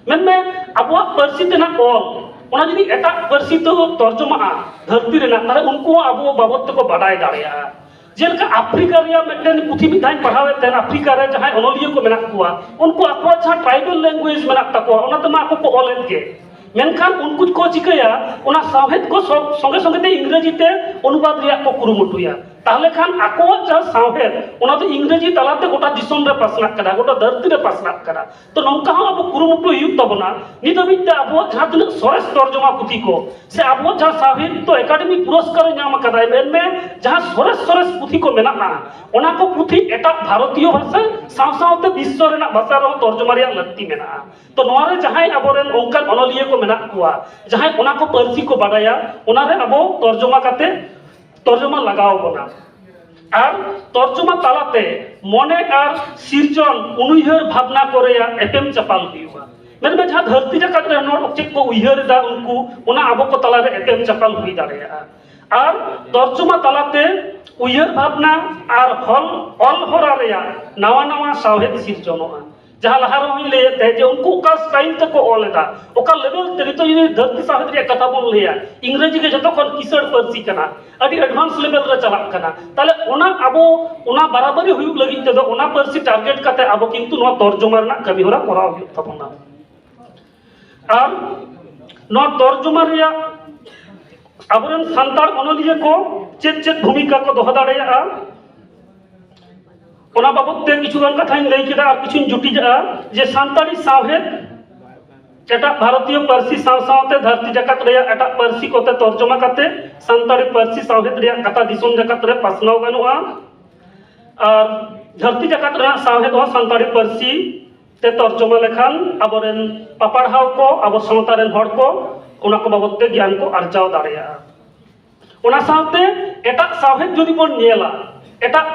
ᱢᱮᱱᱢᱮ, ᱟᱵᱚᱣᱟᱜ ᱯᱟᱹᱨᱥᱤ ᱛᱮᱱᱟᱜ ᱚᱞ, ᱚᱱᱟ ᱡᱩᱫᱤ ᱮᱴᱟᱜ ᱯᱟᱹᱨᱥᱤ ᱛᱮ ᱛᱚᱨᱡᱚᱢᱟᱜᱼᱟ ᱫᱷᱟᱹᱨᱛᱤ ᱨᱮᱱᱟᱜ, ᱛᱟᱦᱞᱮ ᱩᱱᱠᱩ ᱦᱚᱸ ᱟᱵᱚ ᱵᱟᱵᱚᱫ ᱛᱮᱠᱚ ᱵᱟᱰᱟᱭ ᱫᱟᱲᱮᱭᱟᱜᱼᱟ᱾ ᱡᱮᱞᱮᱠᱟ ᱟᱯᱷᱨᱤᱠᱟ ᱨᱮᱭᱟᱜ ᱢᱤᱫᱴᱮᱱ ᱯᱩᱛᱷᱤ ᱢᱤᱫ ᱫᱷᱟᱣ ᱤᱧ ᱯᱟᱲᱦᱟᱣᱮᱫ ᱛᱟᱦᱮᱸᱱ, ᱟᱯᱷᱨᱤᱠᱟ ᱨᱮ ᱡᱟᱦᱟᱸᱭ ᱚᱱᱚᱞᱤᱭᱟᱹ ᱠᱚ ᱢᱮᱱᱟᱜ ᱠᱚᱣᱟ, ᱩᱱᱠᱩ ᱟᱠᱚᱣᱟᱜ ᱡᱟᱦᱟᱸ tribal language ᱢᱮᱱᱟᱜ ᱛᱟᱠᱚᱣᱟ, ᱚᱱᱟ ᱛᱮᱢᱟ ᱟᱠᱚ ᱠᱚ ᱚᱞᱮᱫ ᱜᱮ, ᱢᱮᱱᱠᱷᱟᱱ ᱩᱱᱠᱩ ᱠᱚ ᱪᱤᱠᱟᱹᱭᱟ, ᱚᱱᱟ ᱥᱟᱶᱦᱮᱫ ᱠᱚ ᱥᱚ-, ᱥᱚᱸᱜᱮ ᱥᱚᱸᱜᱮ ᱛᱮ ᱤᱝᱨᱮᱡᱤ ᱛᱮ ᱚᱱᱩᱵᱟᱫ ᱨᱮᱭᱟᱜ ᱠᱚ ᱠᱩᱨᱩᱢᱩᱴᱩᱭᱟ᱾ ᱛᱟᱦᱞᱮ ᱠᱷᱟᱱ ᱟᱠᱚᱣᱟᱜ ᱡᱟᱦᱟᱸ ᱥᱟᱶᱦᱮᱫ, ᱚᱱᱟ ᱫᱚ ᱤᱝᱨᱮᱡᱤ ᱛᱟᱞᱟᱛᱮ ᱜᱚᱴᱟ ᱫᱤᱥᱚᱢ ᱨᱮ ᱯᱟᱥᱱᱟᱜ ᱠᱟᱱᱟ, ᱜᱚᱴᱟ ᱫᱷᱟᱹᱨᱛᱤ ᱨᱮ ᱯᱟᱥᱱᱟᱜ ᱠᱟᱱᱟ᱾ ᱛᱚ ᱱᱚᱝᱠᱟ ᱦᱚᱸ ᱟᱵᱚ ᱠᱩᱨᱩᱢᱩᱴᱩ ᱦᱩᱭᱩᱜ ᱛᱟᱵᱚᱱᱟ᱾ ᱱᱤᱛ ᱦᱟᱹᱵᱤᱡ ᱛᱮ ᱟᱵᱚᱣᱟᱜ ᱡᱟᱦᱟᱸ ᱛᱤᱱᱟᱹᱜ ᱥᱚᱨᱮᱥ ᱛᱚᱨᱡᱚᱢᱟ ᱯᱩᱛᱷᱤ ᱠᱚ, ᱥᱮ ᱟᱵᱚᱣᱟᱜ ᱡᱟᱦᱟᱸ ᱥᱟᱦᱤᱛᱛᱚ ᱮᱠᱟᱰᱮᱢᱤ ᱯᱩᱨᱚᱥᱠᱟᱨ ᱮ ᱧᱟᱢ ᱟᱠᱟᱫᱟᱭ, ᱢᱮᱱᱢᱮ ᱡᱟᱦᱟᱸ ᱥᱚᱨᱮᱥ ᱥᱚᱨᱮᱥ ᱯᱩᱛᱷᱤ ᱠᱚ ᱢᱮᱱᱟᱜᱼᱟ, ᱚᱱᱟ ᱠᱚ ᱯᱩᱛᱷᱤ ᱮᱴᱟᱜ ᱵᱷᱟᱨᱚᱛᱤᱭᱚ ᱵᱷᱟᱥᱟ ᱥᱟᱶ ᱥᱟᱶᱛᱮ ᱵᱤᱥᱥᱚ ᱨᱮᱱᱟᱜ ᱵᱷᱟᱥᱟ ᱨᱮᱦᱚᱸ ᱛᱚᱨᱡᱚᱢᱟ ᱨᱮᱭᱟᱜ ᱞᱟᱹᱠᱛᱤ ᱢᱮᱱᱟᱜᱼᱟ᱾ ᱛᱚ ᱱᱚᱣᱟ ᱨᱮ ᱡᱟᱦᱟᱸᱭ ᱟᱵᱚᱨᱮᱱ ᱚᱱᱠᱟᱱ ᱚᱱᱚᱞᱤᱭᱟᱹ ᱠᱚ ᱢᱮᱱᱟᱜ ᱠᱚᱣᱟ, ᱡᱟᱦᱟᱸᱭ ᱚᱱᱟ ᱠᱚ ᱯᱟᱹᱨᱥᱤ ᱠᱚ ᱵᱟᱰᱟᱭᱟ, ᱚᱱᱟ ᱨᱮ ᱟᱵᱚ ᱛᱚᱨᱡᱚᱢᱟ ᱠᱟᱛᱮ ᱛᱚᱨᱡᱚᱢᱟ ᱞᱟᱜᱟᱣ ᱵᱚᱱᱟ᱾ ᱟᱨ ᱛᱚᱨᱡᱚᱢᱟ ᱛᱟᱞᱟᱛᱮ ᱢᱚᱱᱮ ᱟᱨ ᱥᱤᱨᱡᱚᱱ ᱩᱱᱩᱭᱦᱟᱹᱨ ᱵᱷᱟᱵᱽᱱᱟ ᱠᱚ ᱨᱮᱭᱟᱜ ᱮᱯᱮᱢ ᱪᱟᱯᱟᱞ ᱦᱩᱭᱩᱜᱼᱟ᱾ ᱢᱮᱱᱢᱮ ᱡᱟᱦᱟᱸ ᱫᱷᱟᱹᱨᱛᱤ ᱡᱟᱠᱟᱛ ᱨᱮ ᱦᱚᱲ ᱪᱮᱫ ᱠᱚ ᱩᱭᱦᱟᱹᱨ ᱮᱫᱟ ᱩᱱᱠᱩ, ᱚᱱᱟ ᱟᱵᱚ ᱠᱚ ᱛᱟᱞᱟᱨᱮ ᱮᱯᱮᱢ ᱪᱟᱯᱟᱞ ᱦᱩᱭ ᱫᱟᱲᱮᱭᱟᱜᱼᱟ᱾ ᱟᱨ ᱛᱚᱨᱡᱚᱢᱟ ᱛᱟᱞᱟᱛᱮ ᱩᱭᱦᱟᱹᱨ ᱵᱷᱟᱵᱽᱱᱟ ᱟᱨ ᱦᱚᱞ ᱚᱞ ᱦᱚᱨᱟ ᱨᱮᱭᱟᱜ ᱱᱟᱣᱟ ᱱᱟᱣᱟ ᱥᱟᱶᱦᱮᱫ ᱥᱤᱨᱡᱚᱱᱚᱜᱼᱟ᱾ ᱡᱟᱦᱟᱸ ᱞᱟᱦᱟ ᱨᱮᱦᱚᱸᱧ ᱞᱟᱹᱭᱮᱫ ᱛᱟᱦᱮᱸᱫ ᱡᱮ ᱩᱱᱠᱩ ᱚᱠᱟ ᱥᱴᱟᱭᱤᱞ ᱛᱮᱠᱚ ᱚᱞ ᱮᱫᱟ, ᱚᱠᱟ ᱞᱮᱵᱮᱞ ᱛᱮ, ᱱᱤᱛᱚᱜ ᱡᱩᱫᱤ ᱫᱷᱟᱹᱨᱛᱤ ᱥᱟᱶᱦᱮᱫ ᱨᱮᱭᱟᱜ ᱠᱟᱛᱷᱟ ᱵᱚᱱ ᱞᱟᱹᱭᱟ, ᱤᱝᱨᱮᱡᱤ ᱜᱮ ᱡᱚᱛᱚ ᱠᱷᱚᱱ ᱠᱤᱥᱟᱹᱬ ᱯᱟᱹᱨᱥᱤ ᱠᱟᱱᱟ, ᱟᱹᱰᱤ ᱮᱰᱵᱷᱟᱱᱥ ᱞᱮᱵᱮᱞ ᱨᱮ ᱪᱟᱞᱟᱜ ᱠᱟᱱᱟ᱾ ᱛᱟᱦᱞᱮ ᱚᱱᱟ ᱟᱵᱚ ᱚᱱᱟ ᱵᱟᱨᱟᱵᱟᱨᱤ ᱦᱩᱭᱩᱜ ᱞᱟᱹᱜᱤᱫ ᱛᱮᱫᱚ ᱚᱱᱟ ᱯᱟᱹᱨᱥᱤ ᱴᱟᱨᱜᱮᱴ ᱠᱟᱛᱮ ᱟᱵᱚ ᱠᱤᱱᱛᱩ ᱱᱚᱣᱟ ᱛᱚᱨᱡᱚᱢᱟ ᱨᱮᱱᱟᱜ ᱠᱟᱹᱢᱤ ᱦᱚᱨᱟ ᱠᱚᱨᱟᱣ ᱦᱩᱭᱩᱜ ᱛᱟᱵᱚᱱᱟ᱾ ᱟᱨ ᱱᱚᱣᱟ ᱛᱚᱨᱡᱚᱢᱟ ᱨᱮᱭᱟᱜ ᱟᱵᱚᱨᱮᱱ ᱥᱟᱱᱛᱟᱲ ᱚᱱᱚᱞᱤᱭᱟᱹ ᱠᱚ ᱪᱮᱫ ᱪᱮᱫ ᱵᱷᱩᱢᱤᱠᱟ ᱠᱚ ᱫᱚᱦᱚ ᱫᱟᱲᱮᱭᱟᱜᱼᱟ, ᱚᱱᱟ ᱵᱟᱵᱚᱫ ᱛᱮ ᱠᱤᱪᱷᱩ ᱜᱟᱱ ᱠᱟᱛᱷᱟᱧ ᱞᱟᱹᱭ ᱠᱮᱫᱟ᱾ ᱟᱨ ᱠᱤᱪᱷᱩᱧ ᱡᱩᱴᱤᱡᱟᱜᱼᱟ ᱡᱮ ᱥᱟᱱᱛᱟᱲᱤ ᱥᱟᱶᱦᱮᱫ ᱮᱴᱟᱜ ᱵᱷᱟᱨᱚᱛᱤᱭᱚ ᱯᱟᱹᱨᱥᱤ ᱥᱟᱶ ᱥᱟᱶᱛᱮ ᱫᱷᱟᱹᱨᱛᱤ ᱡᱟᱠᱟᱛ ᱨᱮᱭᱟᱜ ᱮᱴᱟᱜ ᱯᱟᱹᱨᱥᱤ ᱠᱚᱛᱮ ᱛᱚᱨᱡᱚᱢᱟ ᱠᱟᱛᱮ ᱥᱟᱱᱛᱟᱲᱤ ᱯᱟᱹᱨᱥᱤ ᱥᱟᱶᱦᱮᱫ ᱨᱮᱭᱟᱜ ᱠᱟᱛᱷᱟ ᱫᱤᱥᱚᱢ ᱡᱟᱠᱟᱛ ᱨᱮ ᱯᱟᱥᱱᱟᱣ ᱜᱟᱱᱚᱜᱼᱟ᱾ ᱟᱨ ᱫᱷᱟᱹᱨᱛᱤ ᱡᱟᱠᱟᱛ ᱨᱮᱱᱟᱜ ᱥᱟᱶᱦᱮᱫ ᱦᱚᱸ ᱥᱟᱱᱛᱟᱲᱤ ᱯᱟᱹᱨᱥᱤ ᱛᱮ ᱛᱚᱨᱡᱚᱢᱟ ᱞᱮᱠᱷᱟᱱ ᱟᱵᱚᱨᱮᱱ ᱯᱟᱯᱟᱲᱦᱟᱣ ᱠᱚ, ᱟᱵᱚ ᱥᱟᱶᱛᱟ ᱨᱮᱱ ᱦᱚᱲ ᱠᱚ ᱚᱱᱟ ᱠᱚ ᱵᱟᱵᱚᱫ ᱛᱮ ᱜᱮᱭᱟᱱ ᱠᱚ ᱟᱨᱡᱟᱣ ᱫᱟᱲᱮᱭᱟᱜᱼᱟ᱾ ᱚᱱᱟ ᱥᱟᱶᱛᱮ ᱮᱴᱟᱜ ᱥᱟᱶᱦᱮᱫ ᱡᱩᱫᱤ ᱵᱚᱱ ᱧᱮᱞᱟ, ᱮᱴᱟᱜ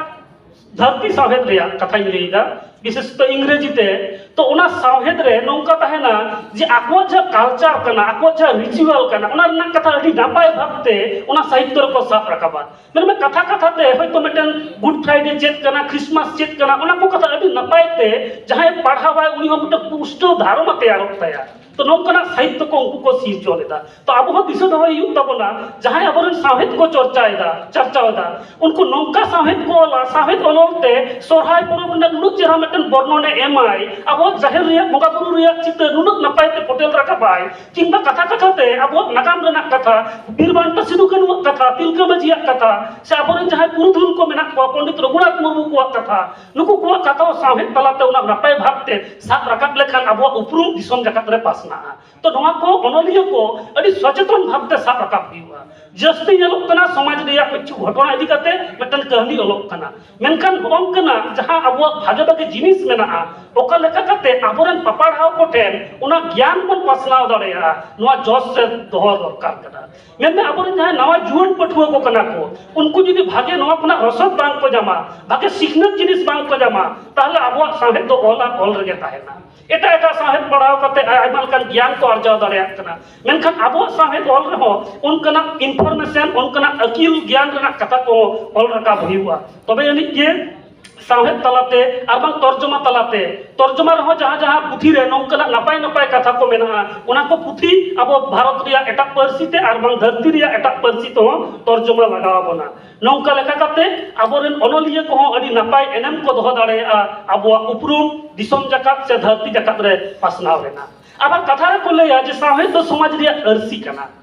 ᱫᱷᱟᱹᱨᱛᱤ ᱥᱟᱶᱦᱮᱫ ᱨᱮᱭᱟᱜ ᱠᱟᱛᱷᱟᱧ ᱞᱟᱹᱭᱫᱟ, ᱵᱤᱥᱮᱥᱛᱚ ᱤᱝᱨᱮᱡᱤ ᱛᱮ, ᱛᱚ ᱚᱱᱟ ᱥᱟᱶᱦᱮᱫ ᱨᱮ ᱱᱚᱝᱠᱟ ᱛᱟᱦᱮᱱᱟ ᱡᱮ ᱟᱠᱚᱣᱟᱜ ᱡᱟᱦᱟᱸ ᱠᱟᱞᱪᱟᱨ ᱠᱟᱱᱟ, ᱟᱠᱚᱣᱟᱜ ᱡᱟᱦᱟᱸ ᱨᱤᱪᱩᱣᱟᱞ ᱠᱟᱱᱟ, ᱚᱱᱟ ᱨᱮᱱᱟᱜ ᱠᱟᱛᱷᱟ ᱟᱹᱰᱤ ᱱᱟᱯᱟᱭ ᱵᱷᱟᱵᱽᱛᱮ ᱚᱱᱟ ᱥᱟᱦᱤᱛᱛᱚ ᱨᱮᱠᱚ ᱥᱟᱵ ᱨᱟᱠᱟᱵᱟ᱾ ᱢᱮᱱᱢᱮ ᱠᱟᱛᱷᱟ ᱠᱟᱛᱷᱟ ᱛᱮ ᱦᱚᱭᱛᱳ ᱢᱤᱫᱴᱮᱱ ᱜᱩᱰ ᱯᱷᱨᱟᱭᱰᱮ ᱪᱮᱫ ᱠᱟᱱᱟ, ᱠᱷᱨᱤᱥᱢᱟᱥ ᱪᱮᱫ ᱠᱟᱱᱟ, ᱚᱱᱟ ᱠᱚ ᱠᱟᱛᱷᱟ ᱟᱹᱰᱤ ᱱᱟᱯᱟᱭ ᱛᱮ ᱡᱟᱦᱟᱸᱭ ᱯᱟᱲᱦᱟᱣᱟᱭ ᱩᱱᱤ ᱦᱚᱸ ᱢᱤᱫᱴᱮᱱ ᱯᱩᱥᱴᱟᱹᱣ ᱫᱷᱟᱨᱚᱱᱟ ᱛᱮᱭᱟᱨᱚᱜ ᱛᱟᱭᱟ᱾ ᱛᱚ ᱱᱚᱝᱠᱟᱱᱟᱜ ᱥᱟᱦᱤᱛᱛᱚ ᱠᱚ ᱩᱱᱠᱩ ᱠᱚ ᱥᱤᱨᱡᱚᱱ ᱮᱫᱟ᱾ ᱛᱚ ᱟᱵᱚ ᱦᱚᱸ ᱫᱤᱥᱟᱹ ᱫᱚᱦᱚᱭ ᱦᱩᱭᱩᱜ ᱛᱟᱵᱚᱱᱟ, ᱡᱟᱦᱟᱸᱭ ᱟᱵᱚᱨᱮᱱ ᱥᱟᱶᱦᱮᱫ ᱠᱚ ᱪᱚᱨᱪᱟᱭᱮᱫᱟ, ᱪᱟᱨᱪᱟᱣ ᱮᱫᱟ, ᱩᱱᱠᱩ ᱱᱚᱝᱠᱟ ᱥᱟᱶᱦᱮᱫ ᱠᱚ ᱚᱞᱟ, ᱥᱟᱶᱦᱮᱫ ᱚᱞ ᱚᱞᱛᱮ ᱥᱚᱨᱦᱟᱭ ᱯᱚᱨᱚᱵᱽ ᱨᱮᱱᱟᱜ ᱱᱩᱱᱟᱹᱜ ᱪᱮᱦᱨᱟ ᱢᱤᱫᱴᱮᱱ ᱵᱚᱨᱱᱚᱱᱮ ᱮᱢᱟᱭ, ᱟᱵᱚ ᱡᱟᱦᱮᱨ ᱨᱮᱭᱟᱜ ᱵᱚᱸᱜᱟ ᱵᱩᱨᱩ ᱨᱮᱭᱟᱜ ᱪᱤᱛᱟᱹᱨ ᱱᱩᱱᱟᱹᱜ ᱱᱟᱯᱟᱭ ᱛᱮ ᱯᱷᱚᱴᱮᱞ ᱨᱟᱠᱟᱵᱟᱭ, ᱠᱤᱝᱵᱟ ᱠᱟᱛᱷᱟ ᱠᱟᱛᱷᱟ ᱛᱮ ᱟᱵᱚᱣᱟᱜ ᱱᱟᱜᱟᱢ ᱨᱮᱱᱟᱜ ᱠᱟᱛᱷᱟ, ᱵᱤᱨ ᱵᱟᱱᱴᱟ ᱥᱤᱫᱩ ᱠᱟᱹᱱᱩᱣᱟᱜ ᱠᱟᱛᱷᱟ, ᱛᱤᱞᱠᱟᱹ ᱢᱟᱹᱡᱷᱤᱭᱟᱜ ᱠᱟᱛᱷᱟ, ᱥᱮ ᱟᱵᱚᱨᱮᱱ ᱡᱟᱦᱟᱸᱭ ᱯᱩᱨᱩᱫᱷᱩᱞ ᱠᱚ ᱢᱮᱱᱟᱜ ᱠᱚᱣᱟ, ᱯᱚᱱᱰᱤᱛ ᱨᱚᱜᱷᱩᱱᱟᱛᱷ ᱢᱩᱨᱢᱩ ᱠᱚᱣᱟᱜ ᱠᱟᱛᱷᱟ, ᱱᱩᱠᱩ ᱠᱚᱣᱟᱜ ᱠᱟᱛᱷᱟ ᱦᱚᱸ ᱥᱟᱶᱦᱮᱫ ᱛᱟᱞᱟᱛᱮ ᱚᱱᱟ ᱱᱟᱯᱟᱭ ᱵᱷᱟᱵᱽᱛᱮ ᱥᱟᱵ ᱨᱟᱠᱟᱵ ᱞᱮᱠᱷᱟᱱ ᱟᱵᱚᱣᱟᱜ ᱩᱯᱨᱩᱢ ᱫᱤᱥᱚᱢ ᱡᱟᱠᱟᱛ ᱨᱮ ᱯᱟᱥᱱᱟᱜᱼᱟ᱾ ᱛᱚ ᱱᱚᱣᱟ ᱠᱚ ᱚᱱᱚᱞᱤᱭᱟᱹ ᱠᱚ ᱟᱹᱰᱤ ᱥᱚᱪᱮᱛᱚᱱ ᱵᱷᱟᱵᱽᱛᱮ ᱥᱟᱵ ᱨᱟᱠᱟᱵ ᱦᱩᱭᱩᱜᱼᱟ᱾ ᱡᱟᱹᱥᱛᱤ ᱧᱮᱞᱚᱜ ᱠᱟᱱᱟ ᱥᱚᱢᱟᱡᱽ ᱨᱮᱭᱟᱜ ᱠᱤᱪᱷᱩ ᱜᱷᱚᱴᱚᱱᱟ ᱤᱫᱤ ᱠᱟᱛᱮ ᱢᱤᱫᱴᱟᱝ ᱠᱟᱹᱦᱱᱤ ᱚᱞᱚᱜ ᱠᱟᱱᱟ, ᱢᱮᱱᱠᱷᱟᱱ ᱱᱚᱝᱠᱟᱱᱟᱜ ᱡᱟᱦᱟᱸ ᱟᱵᱚᱣᱟᱜ ᱵᱷᱟᱜᱮ ᱵᱷᱟᱜᱮ ᱡᱤᱱᱤᱥ ᱢᱮᱱᱟᱜᱼᱟ, ᱚᱠᱟ ᱞᱮᱠᱟ ᱠᱟᱛᱮ ᱟᱵᱚᱨᱮᱱ ᱯᱟᱯᱟᱲᱦᱟᱣ ᱠᱚᱴᱷᱮᱱ ᱚᱱᱟ ᱜᱮᱭᱟᱱ ᱵᱚᱱ ᱯᱟᱥᱱᱟᱣ ᱫᱟᱲᱮᱭᱟᱜᱼᱟ, ᱱᱚᱣᱟ ᱡᱚᱥ ᱨᱮ ᱫᱚᱦᱚ ᱫᱚᱨᱠᱟᱨ ᱠᱟᱱᱟ᱾ ᱢᱮᱱᱢᱮ ᱟᱵᱚᱨᱮᱱ ᱡᱟᱦᱟᱸᱭ ᱱᱟᱣᱟ ᱡᱩᱣᱟᱹᱱ ᱯᱟᱹᱴᱷᱩᱣᱟᱹ ᱠᱚ ᱠᱟᱱᱟ ᱠᱚ, ᱩᱱᱠᱩ ᱡᱩᱫᱤ ᱵᱷᱟᱜᱮ ᱱᱚᱣᱟ ᱠᱷᱚᱱᱟᱜ ᱨᱚᱥᱚᱫ ᱵᱟᱝ ᱠᱚ ᱧᱟᱢᱟ, ᱵᱷᱟᱜᱮ ᱥᱤᱠᱷᱱᱟᱹᱛ ᱡᱤᱱᱤᱥ ᱵᱟᱝ ᱠᱚ ᱧᱟᱢᱟ, ᱛᱟᱦᱚᱞᱮ ᱟᱵᱚᱣᱟᱜ ᱥᱟᱶᱦᱮᱫ ᱫᱚ ᱚᱞ ᱟᱨ ᱚᱞ ᱨᱮᱜᱮ ᱛᱟᱦᱮᱱᱟ᱾ ᱮᱴᱟᱜ ᱮᱴᱟᱜ ᱥᱟᱶᱦᱮᱫ ᱯᱟᱲᱦᱟᱣ ᱠᱟᱛᱮ ᱟᱭᱢᱟ ᱞᱮᱠᱟᱱ ᱜᱮᱭᱟᱱ ᱠᱚ ᱟᱨᱡᱟᱣ ᱫᱟᱲᱮᱭᱟᱜ ᱠᱟᱱᱟ, ᱢᱮᱱᱠᱷᱟᱱ ᱟᱵᱚᱣᱟᱜ ᱥᱟᱶᱦᱮᱫ ᱚᱞ ᱨᱮᱦᱚᱸ ᱚᱱᱠᱟᱱᱟᱜ ᱤᱱᱯᱷᱚᱨᱢᱮᱥᱚᱱ, ᱚᱱᱠᱟᱱᱟᱜ ᱟᱹᱠᱤᱞ ᱜᱮᱭᱟᱱ ᱨᱮᱱᱟᱜ ᱠᱟᱛᱷᱟ ᱠᱚ ᱚᱞ ᱨᱟᱠᱟᱵ ᱦᱩᱭᱩᱜᱼᱟ, ᱛᱚᱵᱮ ᱟᱹᱱᱤᱡ ᱜᱮ ᱥᱟᱶᱦᱮᱫ ᱛᱟᱞᱟᱛᱮ ᱟᱨ ᱵᱟᱝ ᱛᱚᱨᱡᱚᱢᱟ ᱛᱟᱞᱟᱛᱮ᱾ ᱛᱚᱨᱡᱚᱢᱟ ᱨᱮᱦᱚᱸ ᱡᱟᱦᱟᱸ ᱡᱟᱦᱟᱸ ᱯᱩᱛᱷᱤ ᱨᱮ ᱱᱚᱝᱠᱟᱱᱟᱜ ᱱᱟᱯᱟᱭ ᱱᱟᱯᱟᱭ ᱠᱟᱛᱷᱟ ᱠᱚ ᱢᱮᱱᱟᱜᱼᱟ, ᱚᱱᱟ ᱠᱚ ᱯᱩᱛᱷᱤ ᱟᱵᱚ ᱵᱷᱟᱨᱚᱛ ᱨᱮᱭᱟᱜ ᱮᱴᱟᱜ ᱯᱟᱹᱨᱥᱤ ᱛᱮ ᱟᱨ ᱵᱟᱝ ᱫᱷᱟᱹᱨᱛᱤ ᱨᱮᱭᱟᱜ ᱮᱴᱟᱜ ᱯᱟᱹᱨᱥᱤ ᱛᱮᱦᱚᱸ ᱛᱚᱨᱡᱚᱢᱟ ᱞᱟᱜᱟᱣ ᱟᱵᱚᱱᱟ᱾ ᱱᱚᱝᱠᱟ ᱞᱮᱠᱟ ᱠᱟᱛᱮ ᱟᱵᱚᱨᱮᱱ ᱚᱱᱚᱞᱤᱭᱟᱹ ᱠᱚᱦᱚᱸ ᱟᱹᱰᱤ ᱱᱟᱯᱟᱭ ᱮᱱᱮᱢ ᱠᱚ ᱫᱚᱦᱚ ᱫᱟᱲᱮᱭᱟᱜᱼᱟ ᱟᱵᱚᱣᱟᱜ ᱩᱯᱨᱩᱢ ᱫᱤᱥᱚᱢ ᱡᱟᱠᱟᱛ ᱥᱮ ᱫᱷᱟᱹᱨᱛᱤ ᱡᱟᱠᱟᱛ ᱨᱮ ᱯᱟᱥᱱᱟᱣ ᱨᱮᱱᱟᱜ᱾ ᱟᱵᱟᱨ ᱠᱟᱛᱷᱟ ᱨᱮᱠᱚ ᱞᱟᱹᱭᱟ ᱡᱮ ᱥᱟᱶᱦᱮᱫ ᱫᱚ ᱥᱚᱢᱟᱡᱽ ᱨᱮᱭᱟᱜ ᱟᱹᱨᱥᱤ ᱠᱟᱱᱟ᱾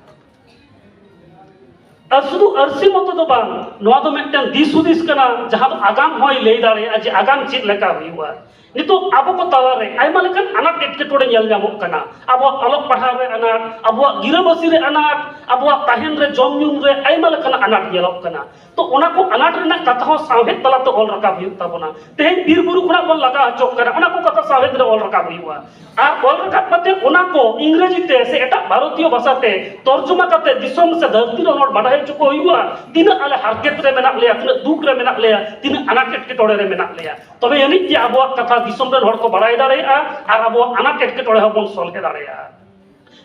ᱟᱨ ᱥᱩᱫᱷᱩ ᱟᱹᱨᱥᱤ ᱢᱚᱛᱚ ᱫᱚ ᱵᱟᱝ, ᱱᱚᱣᱟ ᱫᱚ ᱢᱤᱫᱴᱟᱝ ᱫᱤᱥ ᱦᱩᱫᱤᱥ ᱠᱟᱱᱟ, ᱡᱟᱦᱟᱸ ᱫᱚ ᱟᱜᱟᱢ ᱦᱚᱸᱭ ᱞᱟᱹᱭ ᱫᱟᱲᱮᱭᱟᱜᱼᱟ ᱡᱮ ᱟᱜᱟᱢ ᱪᱮᱫ ᱞᱮᱠᱟ ᱦᱩᱭᱩᱜᱼᱟ᱾ ᱱᱤᱛᱚᱜ ᱟᱵᱚ ᱠᱚ ᱛᱟᱞᱟᱨᱮ ᱟᱭᱢᱟ ᱞᱮᱠᱟᱱ ᱟᱱᱟᱴ ᱮᱴᱠᱮᱴᱚᱬᱮ ᱧᱮᱞ ᱧᱟᱢᱚᱜ ᱠᱟᱱᱟ᱾ ᱟᱵᱚᱣᱟᱜ ᱚᱞᱚᱜ ᱯᱟᱲᱦᱟᱣ ᱨᱮ ᱟᱱᱟᱴ, ᱟᱵᱚᱣᱟᱜ ᱜᱤᱨᱟᱹᱵᱟᱹᱥᱤ ᱨᱮ ᱟᱱᱟᱴ, ᱟᱵᱚᱣᱟᱜ ᱛᱟᱦᱮᱱ ᱨᱮ, ᱡᱚᱢ ᱧᱩ ᱨᱮ ᱟᱭᱢᱟ ᱞᱮᱠᱟᱱᱟᱜ ᱟᱱᱟᱴ ᱧᱮᱞᱚᱜ ᱠᱟᱱᱟ᱾ ᱛᱚ ᱚᱱᱟ ᱠᱚ ᱟᱱᱟᱴ ᱨᱮᱱᱟᱜ ᱠᱟᱛᱷᱟ ᱦᱚᱸ ᱥᱟᱶᱦᱮᱫ ᱛᱟᱞᱟᱛᱮ ᱚᱞ ᱨᱟᱠᱟᱵ ᱦᱩᱭᱩᱜ ᱛᱟᱵᱚᱱᱟ᱾ ᱛᱮᱦᱮᱧ ᱵᱤᱨ ᱵᱩᱨᱩ ᱠᱷᱚᱱᱟᱜ ᱵᱚᱱ ᱞᱟᱜᱟ ᱦᱚᱪᱚᱜ ᱠᱟᱱᱟ, ᱚᱱᱟ ᱠᱚ ᱠᱟᱛᱷᱟ ᱥᱟᱶᱦᱮᱫ ᱨᱮ ᱚᱞ ᱨᱟᱠᱟᱵ ᱦᱩᱭᱩᱜᱼᱟ᱾ ᱟᱨ ᱚᱞ ᱨᱟᱠᱟᱵ ᱠᱟᱛᱮ ᱚᱱᱟ ᱠᱚ ᱤᱝᱨᱮᱡᱤ ᱛᱮ ᱥᱮ ᱮᱴᱟᱜ ᱵᱷᱟᱨᱚᱛᱤᱭᱚ ᱵᱷᱟᱥᱟ ᱛᱮ ᱛᱚᱨᱡᱚᱢᱟ ᱠᱟᱛᱮ ᱫᱤᱥᱚᱢ ᱥᱮ ᱫᱷᱟᱹᱨᱛᱤ ᱨᱮᱱ ᱦᱚᱲ ᱵᱟᱰᱟᱭ ᱦᱚᱪᱚ ᱠᱚ ᱦᱩᱭᱩᱜᱼᱟ, ᱛᱤᱱᱟᱹᱜ ᱟᱞᱮ ᱦᱟᱨᱠᱮᱛ ᱨᱮ ᱢᱮᱱᱟᱜ ᱞᱮᱭᱟ, ᱛᱤᱱᱟᱹᱜ ᱫᱩᱠ ᱨᱮ ᱢᱮᱱᱟᱜ ᱞᱮᱭᱟ, ᱛᱤᱱᱟᱹᱜ ᱟᱱᱟᱴ ᱮᱴᱠᱮᱴᱚᱬᱮ ᱨᱮ ᱢᱮᱱᱟᱜ ᱞᱮᱭᱟ᱾ ᱛᱚᱵᱮ ᱟᱹᱱᱤᱡ ᱜᱮ ᱟᱵᱚᱣᱟᱜ ᱠᱟᱛᱷᱟ ᱫᱤᱥᱚᱢ ᱨᱮᱱ ᱦᱚᱲ ᱠᱚ ᱵᱟᱲᱟᱭ ᱫᱟᱲᱮᱭᱟᱜᱼᱟ ᱟᱨ ᱟᱵᱚᱣᱟᱜ ᱟᱱᱟᱴ ᱮᱴᱠᱮᱴᱚᱬᱮ ᱦᱚᱸᱵᱚᱱ ᱥᱚᱞᱦᱮ ᱫᱟᱲᱮᱭᱟᱜᱼᱟ᱾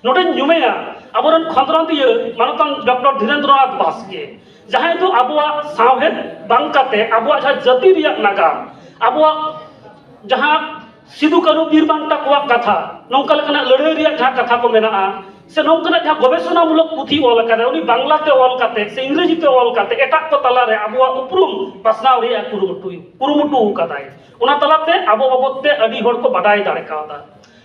ᱱᱚᱰᱮᱧ ᱧᱩᱢᱮᱭᱟ ᱟᱵᱚᱨᱮᱱ ᱠᱷᱚᱸᱫᱽᱨᱚᱸᱫᱤᱭᱟᱹ ᱢᱟᱱᱚᱛᱟᱱ ᱰᱚᱠᱴᱚᱨ ᱫᱷᱤᱨᱮᱱᱫᱨᱚᱱᱟᱛᱷ ᱵᱟᱥᱠᱮ, ᱡᱟᱦᱟᱸᱭ ᱫᱚ ᱟᱵᱚᱣᱟᱜ ᱥᱟᱶᱦᱮᱫ ᱵᱟᱝ ᱠᱟᱛᱮ ᱟᱵᱚᱣᱟᱜ ᱡᱟᱦᱟᱸ ᱡᱟᱹᱛᱤ ᱨᱮᱭᱟᱜ ᱱᱟᱜᱟᱢ, ᱟᱵᱚᱣᱟᱜ ᱡᱟᱦᱟᱸ ᱥᱤᱫᱩ ᱠᱟᱹᱱᱦᱩ ᱵᱤᱨ ᱵᱟᱱᱴᱟ ᱠᱚᱣᱟᱜ ᱠᱟᱛᱷᱟ, ᱱᱚᱝᱠᱟ ᱞᱮᱠᱟᱱᱟᱜ ᱞᱟᱹᱲᱦᱟᱹᱭ ᱨᱮᱭᱟᱜ ᱡᱟᱦᱟᱸ ᱠᱟᱛᱷᱟ ᱠᱚ ᱢᱮᱱᱟᱜᱼᱟ, ᱥᱮ ᱱᱚᱝᱠᱟᱱᱟᱜ ᱡᱟᱦᱟᱸ ᱜᱚᱵᱮᱥᱚᱱᱟᱢᱩᱞᱚᱠ ᱯᱩᱛᱷᱤ ᱚᱞ ᱟᱠᱟᱫᱟᱭ, ᱩᱱᱤ ᱵᱟᱝᱞᱟ ᱛᱮ ᱚᱞ ᱠᱟᱛᱮ ᱥᱮ ᱤᱝᱨᱮᱡᱤ ᱛᱮ ᱚᱞ ᱠᱟᱛᱮ ᱮᱴᱟᱜ ᱠᱚ ᱛᱟᱞᱟᱨᱮ ᱟᱵᱚᱣᱟᱜ ᱩᱯᱨᱩᱢ ᱯᱟᱥᱱᱟᱣ ᱨᱮᱭᱟᱜ ᱠᱩᱨᱩᱢᱩᱴᱩ ᱠᱩᱨᱩᱢᱩᱴᱩ ᱟᱠᱟᱫᱟᱭ᱾ ᱚᱱᱟ ᱛᱟᱞᱟᱛᱮ ᱟᱵᱚ ᱵᱟᱵᱚᱫ ᱛᱮ ᱟᱹᱰᱤ ᱦᱚᱲ ᱠᱚ ᱵᱟᱰᱟᱭ ᱫᱟᱲᱮ ᱠᱟᱣᱫᱟ᱾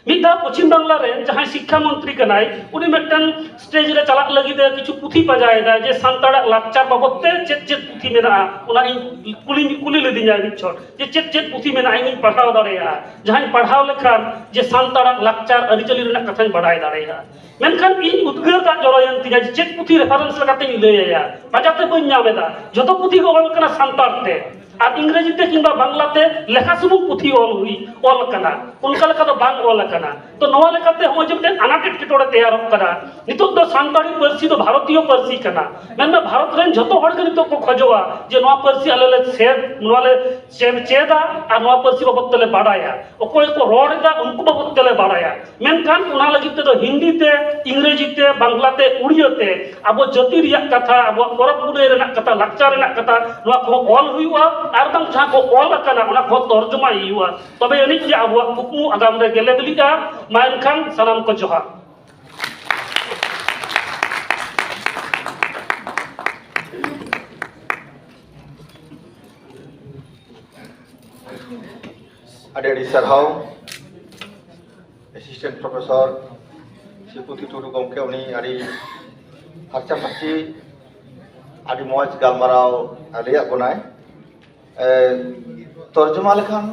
ᱢᱤᱫ ᱫᱷᱟᱣ ᱯᱚᱪᱷᱤᱢ ᱵᱟᱝᱞᱟ ᱨᱮᱱ ᱡᱟᱦᱟᱸᱭ ᱥᱤᱠᱠᱷᱟ ᱢᱚᱱᱛᱨᱤ ᱠᱟᱱᱟᱭ, ᱩᱱᱤ ᱢᱤᱫᱴᱟᱝ ᱥᱴᱮᱡᱽ ᱨᱮ ᱪᱟᱞᱟᱜ ᱞᱟᱹᱜᱤᱫ ᱮ ᱠᱤᱪᱷᱩ ᱯᱩᱛᱷᱤ ᱯᱟᱸᱡᱟᱭᱮᱫᱟᱭ ᱡᱮ ᱥᱟᱱᱛᱟᱲᱟᱜ ᱞᱟᱠᱪᱟᱨ ᱵᱟᱵᱚᱫ ᱛᱮ ᱪᱮᱫ ᱪᱮᱫ ᱯᱩᱛᱷᱤ ᱢᱮᱱᱟᱜᱼᱟ, ᱚᱱᱟ ᱤᱧ ᱠᱩᱞᱤ, ᱠᱩᱞᱤ ᱞᱤᱫᱤᱧᱟᱭ ᱢᱤᱫ ᱪᱷᱚᱴ ᱡᱮ ᱪᱮᱫ ᱪᱮᱫ ᱯᱩᱛᱷᱤ ᱢᱮᱱᱟᱜᱼᱟ ᱤᱧᱤᱧ ᱯᱟᱲᱦᱟᱣ ᱫᱟᱲᱮᱭᱟᱜᱼᱟ, ᱡᱟᱦᱟᱸᱧ ᱯᱟᱲᱦᱟᱣ ᱞᱮᱠᱷᱟᱱ ᱡᱮ ᱥᱟᱱᱛᱟᱲᱟᱜ ᱞᱟᱠᱪᱟᱨ ᱟᱹᱨᱤᱪᱟᱹᱞᱤ ᱨᱮᱱᱟᱜ ᱠᱟᱛᱷᱟᱧ ᱵᱟᱰᱟᱭ ᱫᱟᱲᱮᱭᱟᱜᱼᱟ᱾ ᱢᱮᱱᱠᱷᱟᱱ ᱤᱧ ᱩᱫᱽᱜᱟᱹᱨ ᱫᱟᱜ ᱡᱚᱨᱚᱭᱮᱱ ᱛᱤᱧᱟ ᱡᱮ ᱪᱮᱫ ᱯᱩᱛᱷᱤ ᱨᱮᱯᱷᱟᱨᱮᱱᱥ ᱞᱮᱠᱟᱛᱮᱧ ᱞᱟᱹᱭ ᱟᱭᱟ, ᱯᱟᱸᱡᱟᱛᱮ ᱵᱟᱹᱧ ᱧᱟᱢ ᱮᱫᱟ᱾ ᱡᱷᱚᱛᱚ ᱯᱩᱛᱷᱤ ᱜᱮ ᱚᱞ ᱠᱟᱱᱟ ᱥᱟᱱᱛᱟᱲ ᱛᱮ, ᱟᱨ ᱤᱝᱨᱮᱡᱤ ᱛᱮ ᱠᱤᱝᱵᱟ ᱵᱟᱝᱞᱟ ᱛᱮ ᱞᱮᱠᱷᱟ ᱥᱩᱢᱩᱝ ᱯᱩᱛᱷᱤ ᱚᱞ ᱦᱩᱭ, ᱚᱞ ᱟᱠᱟᱱᱟ, ᱚᱱᱠᱟ ᱞᱮᱠᱟ ᱫᱚ ᱵᱟᱝ ᱚᱞ ᱟᱠᱟᱱᱟ᱾ ᱛᱚ ᱱᱚᱣᱟ ᱞᱮᱠᱟᱛᱮ ᱦᱚᱸᱜᱼᱚᱭ ᱡᱮ ᱢᱤᱫᱴᱮᱱ ᱟᱱᱟᱴ ᱮᱴᱠᱮᱴᱚᱬᱮ ᱛᱮᱭᱟᱨᱚᱜ ᱠᱟᱱᱟ᱾ ᱱᱤᱛᱚᱜ ᱫᱚ ᱥᱟᱱᱛᱟᱲᱤ ᱯᱟᱹᱨᱥᱤ ᱫᱚ ᱵᱷᱟᱨᱚᱛᱤᱭᱚ ᱯᱟᱹᱨᱥᱤ ᱠᱟᱱᱟ, ᱢᱮᱱᱢᱟ ᱵᱷᱟᱨᱚᱛ ᱨᱮᱱ ᱡᱷᱚᱛᱚ ᱦᱚᱲ ᱜᱮ ᱱᱤᱛᱚᱜ ᱠᱚ ᱠᱷᱚᱡᱚᱜᱼᱟ ᱡᱮ ᱱᱚᱣᱟ ᱯᱟᱹᱨᱥᱤ ᱟᱞᱮ ᱞᱮ ᱪᱮᱫ, ᱱᱚᱣᱟ ᱞᱮ ᱪᱮᱫ, ᱪᱮᱫᱟ ᱟᱨ ᱱᱚᱣᱟ ᱯᱟᱹᱨᱥᱤ ᱵᱟᱵᱚᱫ ᱛᱮᱞᱮ ᱵᱟᱰᱟᱭᱟ, ᱚᱠᱚᱭ ᱠᱚ ᱨᱚᱲ ᱮᱫᱟ ᱩᱱᱠᱩ ᱵᱟᱵᱚᱫ ᱛᱮᱞᱮ ᱵᱟᱰᱟᱭᱟ᱾ ᱢᱮᱱᱠᱷᱟᱱ ᱚᱱᱟ ᱞᱟᱹᱜᱤᱫ ᱛᱮᱫᱚ ᱦᱤᱱᱫᱤ ᱛᱮ, ᱤᱝᱨᱮᱡᱤ ᱛᱮ, ᱵᱟᱝᱞᱟ ᱛᱮ, ᱩᱲᱤᱭᱟᱹ ᱛᱮ ᱟᱵᱚ ᱡᱟᱹᱛᱤ ᱨᱮᱭᱟᱜ ᱠᱟᱛᱷᱟ, ᱟᱵᱚᱣᱟᱜ ᱯᱚᱨᱚᱵᱽ ᱯᱩᱱᱟᱹᱭ ᱨᱮᱱᱟᱜ ᱠᱟᱛᱷᱟ, ᱞᱟᱠᱪᱟᱨ ᱨᱮᱱᱟᱜ ᱠᱟᱛᱷᱟ, ᱱᱚᱣᱟ ᱠᱚᱦᱚᱸ ᱚᱞ ᱦᱩᱭᱩᱜᱼᱟ᱾ ᱟᱨ ᱵᱟᱝ ᱡᱟᱦᱟᱸ ᱠᱚ ᱚᱞ ᱟᱠᱟᱱᱟ ᱚᱱᱟ ᱠᱚᱦᱚᱸ ᱛᱚᱨᱡᱚᱢᱟᱭ ᱦᱩᱭᱩᱜᱼᱟ, ᱛᱚᱵᱮ ᱟᱹᱱᱤᱡ ᱜᱮ ᱟᱵᱚᱣᱟᱜ ᱠᱩᱠᱢᱩ ᱟᱜᱟᱢ ᱨᱮ ᱜᱮᱞᱮ ᱵᱤᱞᱤᱜᱼᱟ᱾ ᱢᱟ ᱮᱱᱠᱷᱟᱱ ᱥᱟᱱᱟᱢ ᱠᱚ ᱡᱚᱦᱟᱨ᱾ ᱟᱹᱰᱤ ᱟᱹᱰᱤ ᱥᱟᱨᱦᱟᱣ ᱮᱥᱤᱥᱴᱮᱱᱴ ᱯᱨᱚᱯᱷᱮᱥᱚᱨ ᱥᱨᱤᱯᱚᱛᱤ ᱴᱩᱰᱩ ᱜᱚᱢᱠᱮ, ᱩᱱᱤ ᱟᱹᱰᱤ ᱯᱷᱟᱨᱪᱟ ᱯᱷᱟᱹᱨᱪᱤ ᱟᱹᱰᱤ ᱢᱚᱡᱽ ᱜᱟᱞᱢᱟᱨᱟᱣ ᱞᱟᱹᱭᱟᱫ ᱵᱚᱱᱟᱭ᱾ ᱮ, ᱛᱚᱨᱡᱚᱢᱟ ᱞᱮᱠᱷᱟᱱ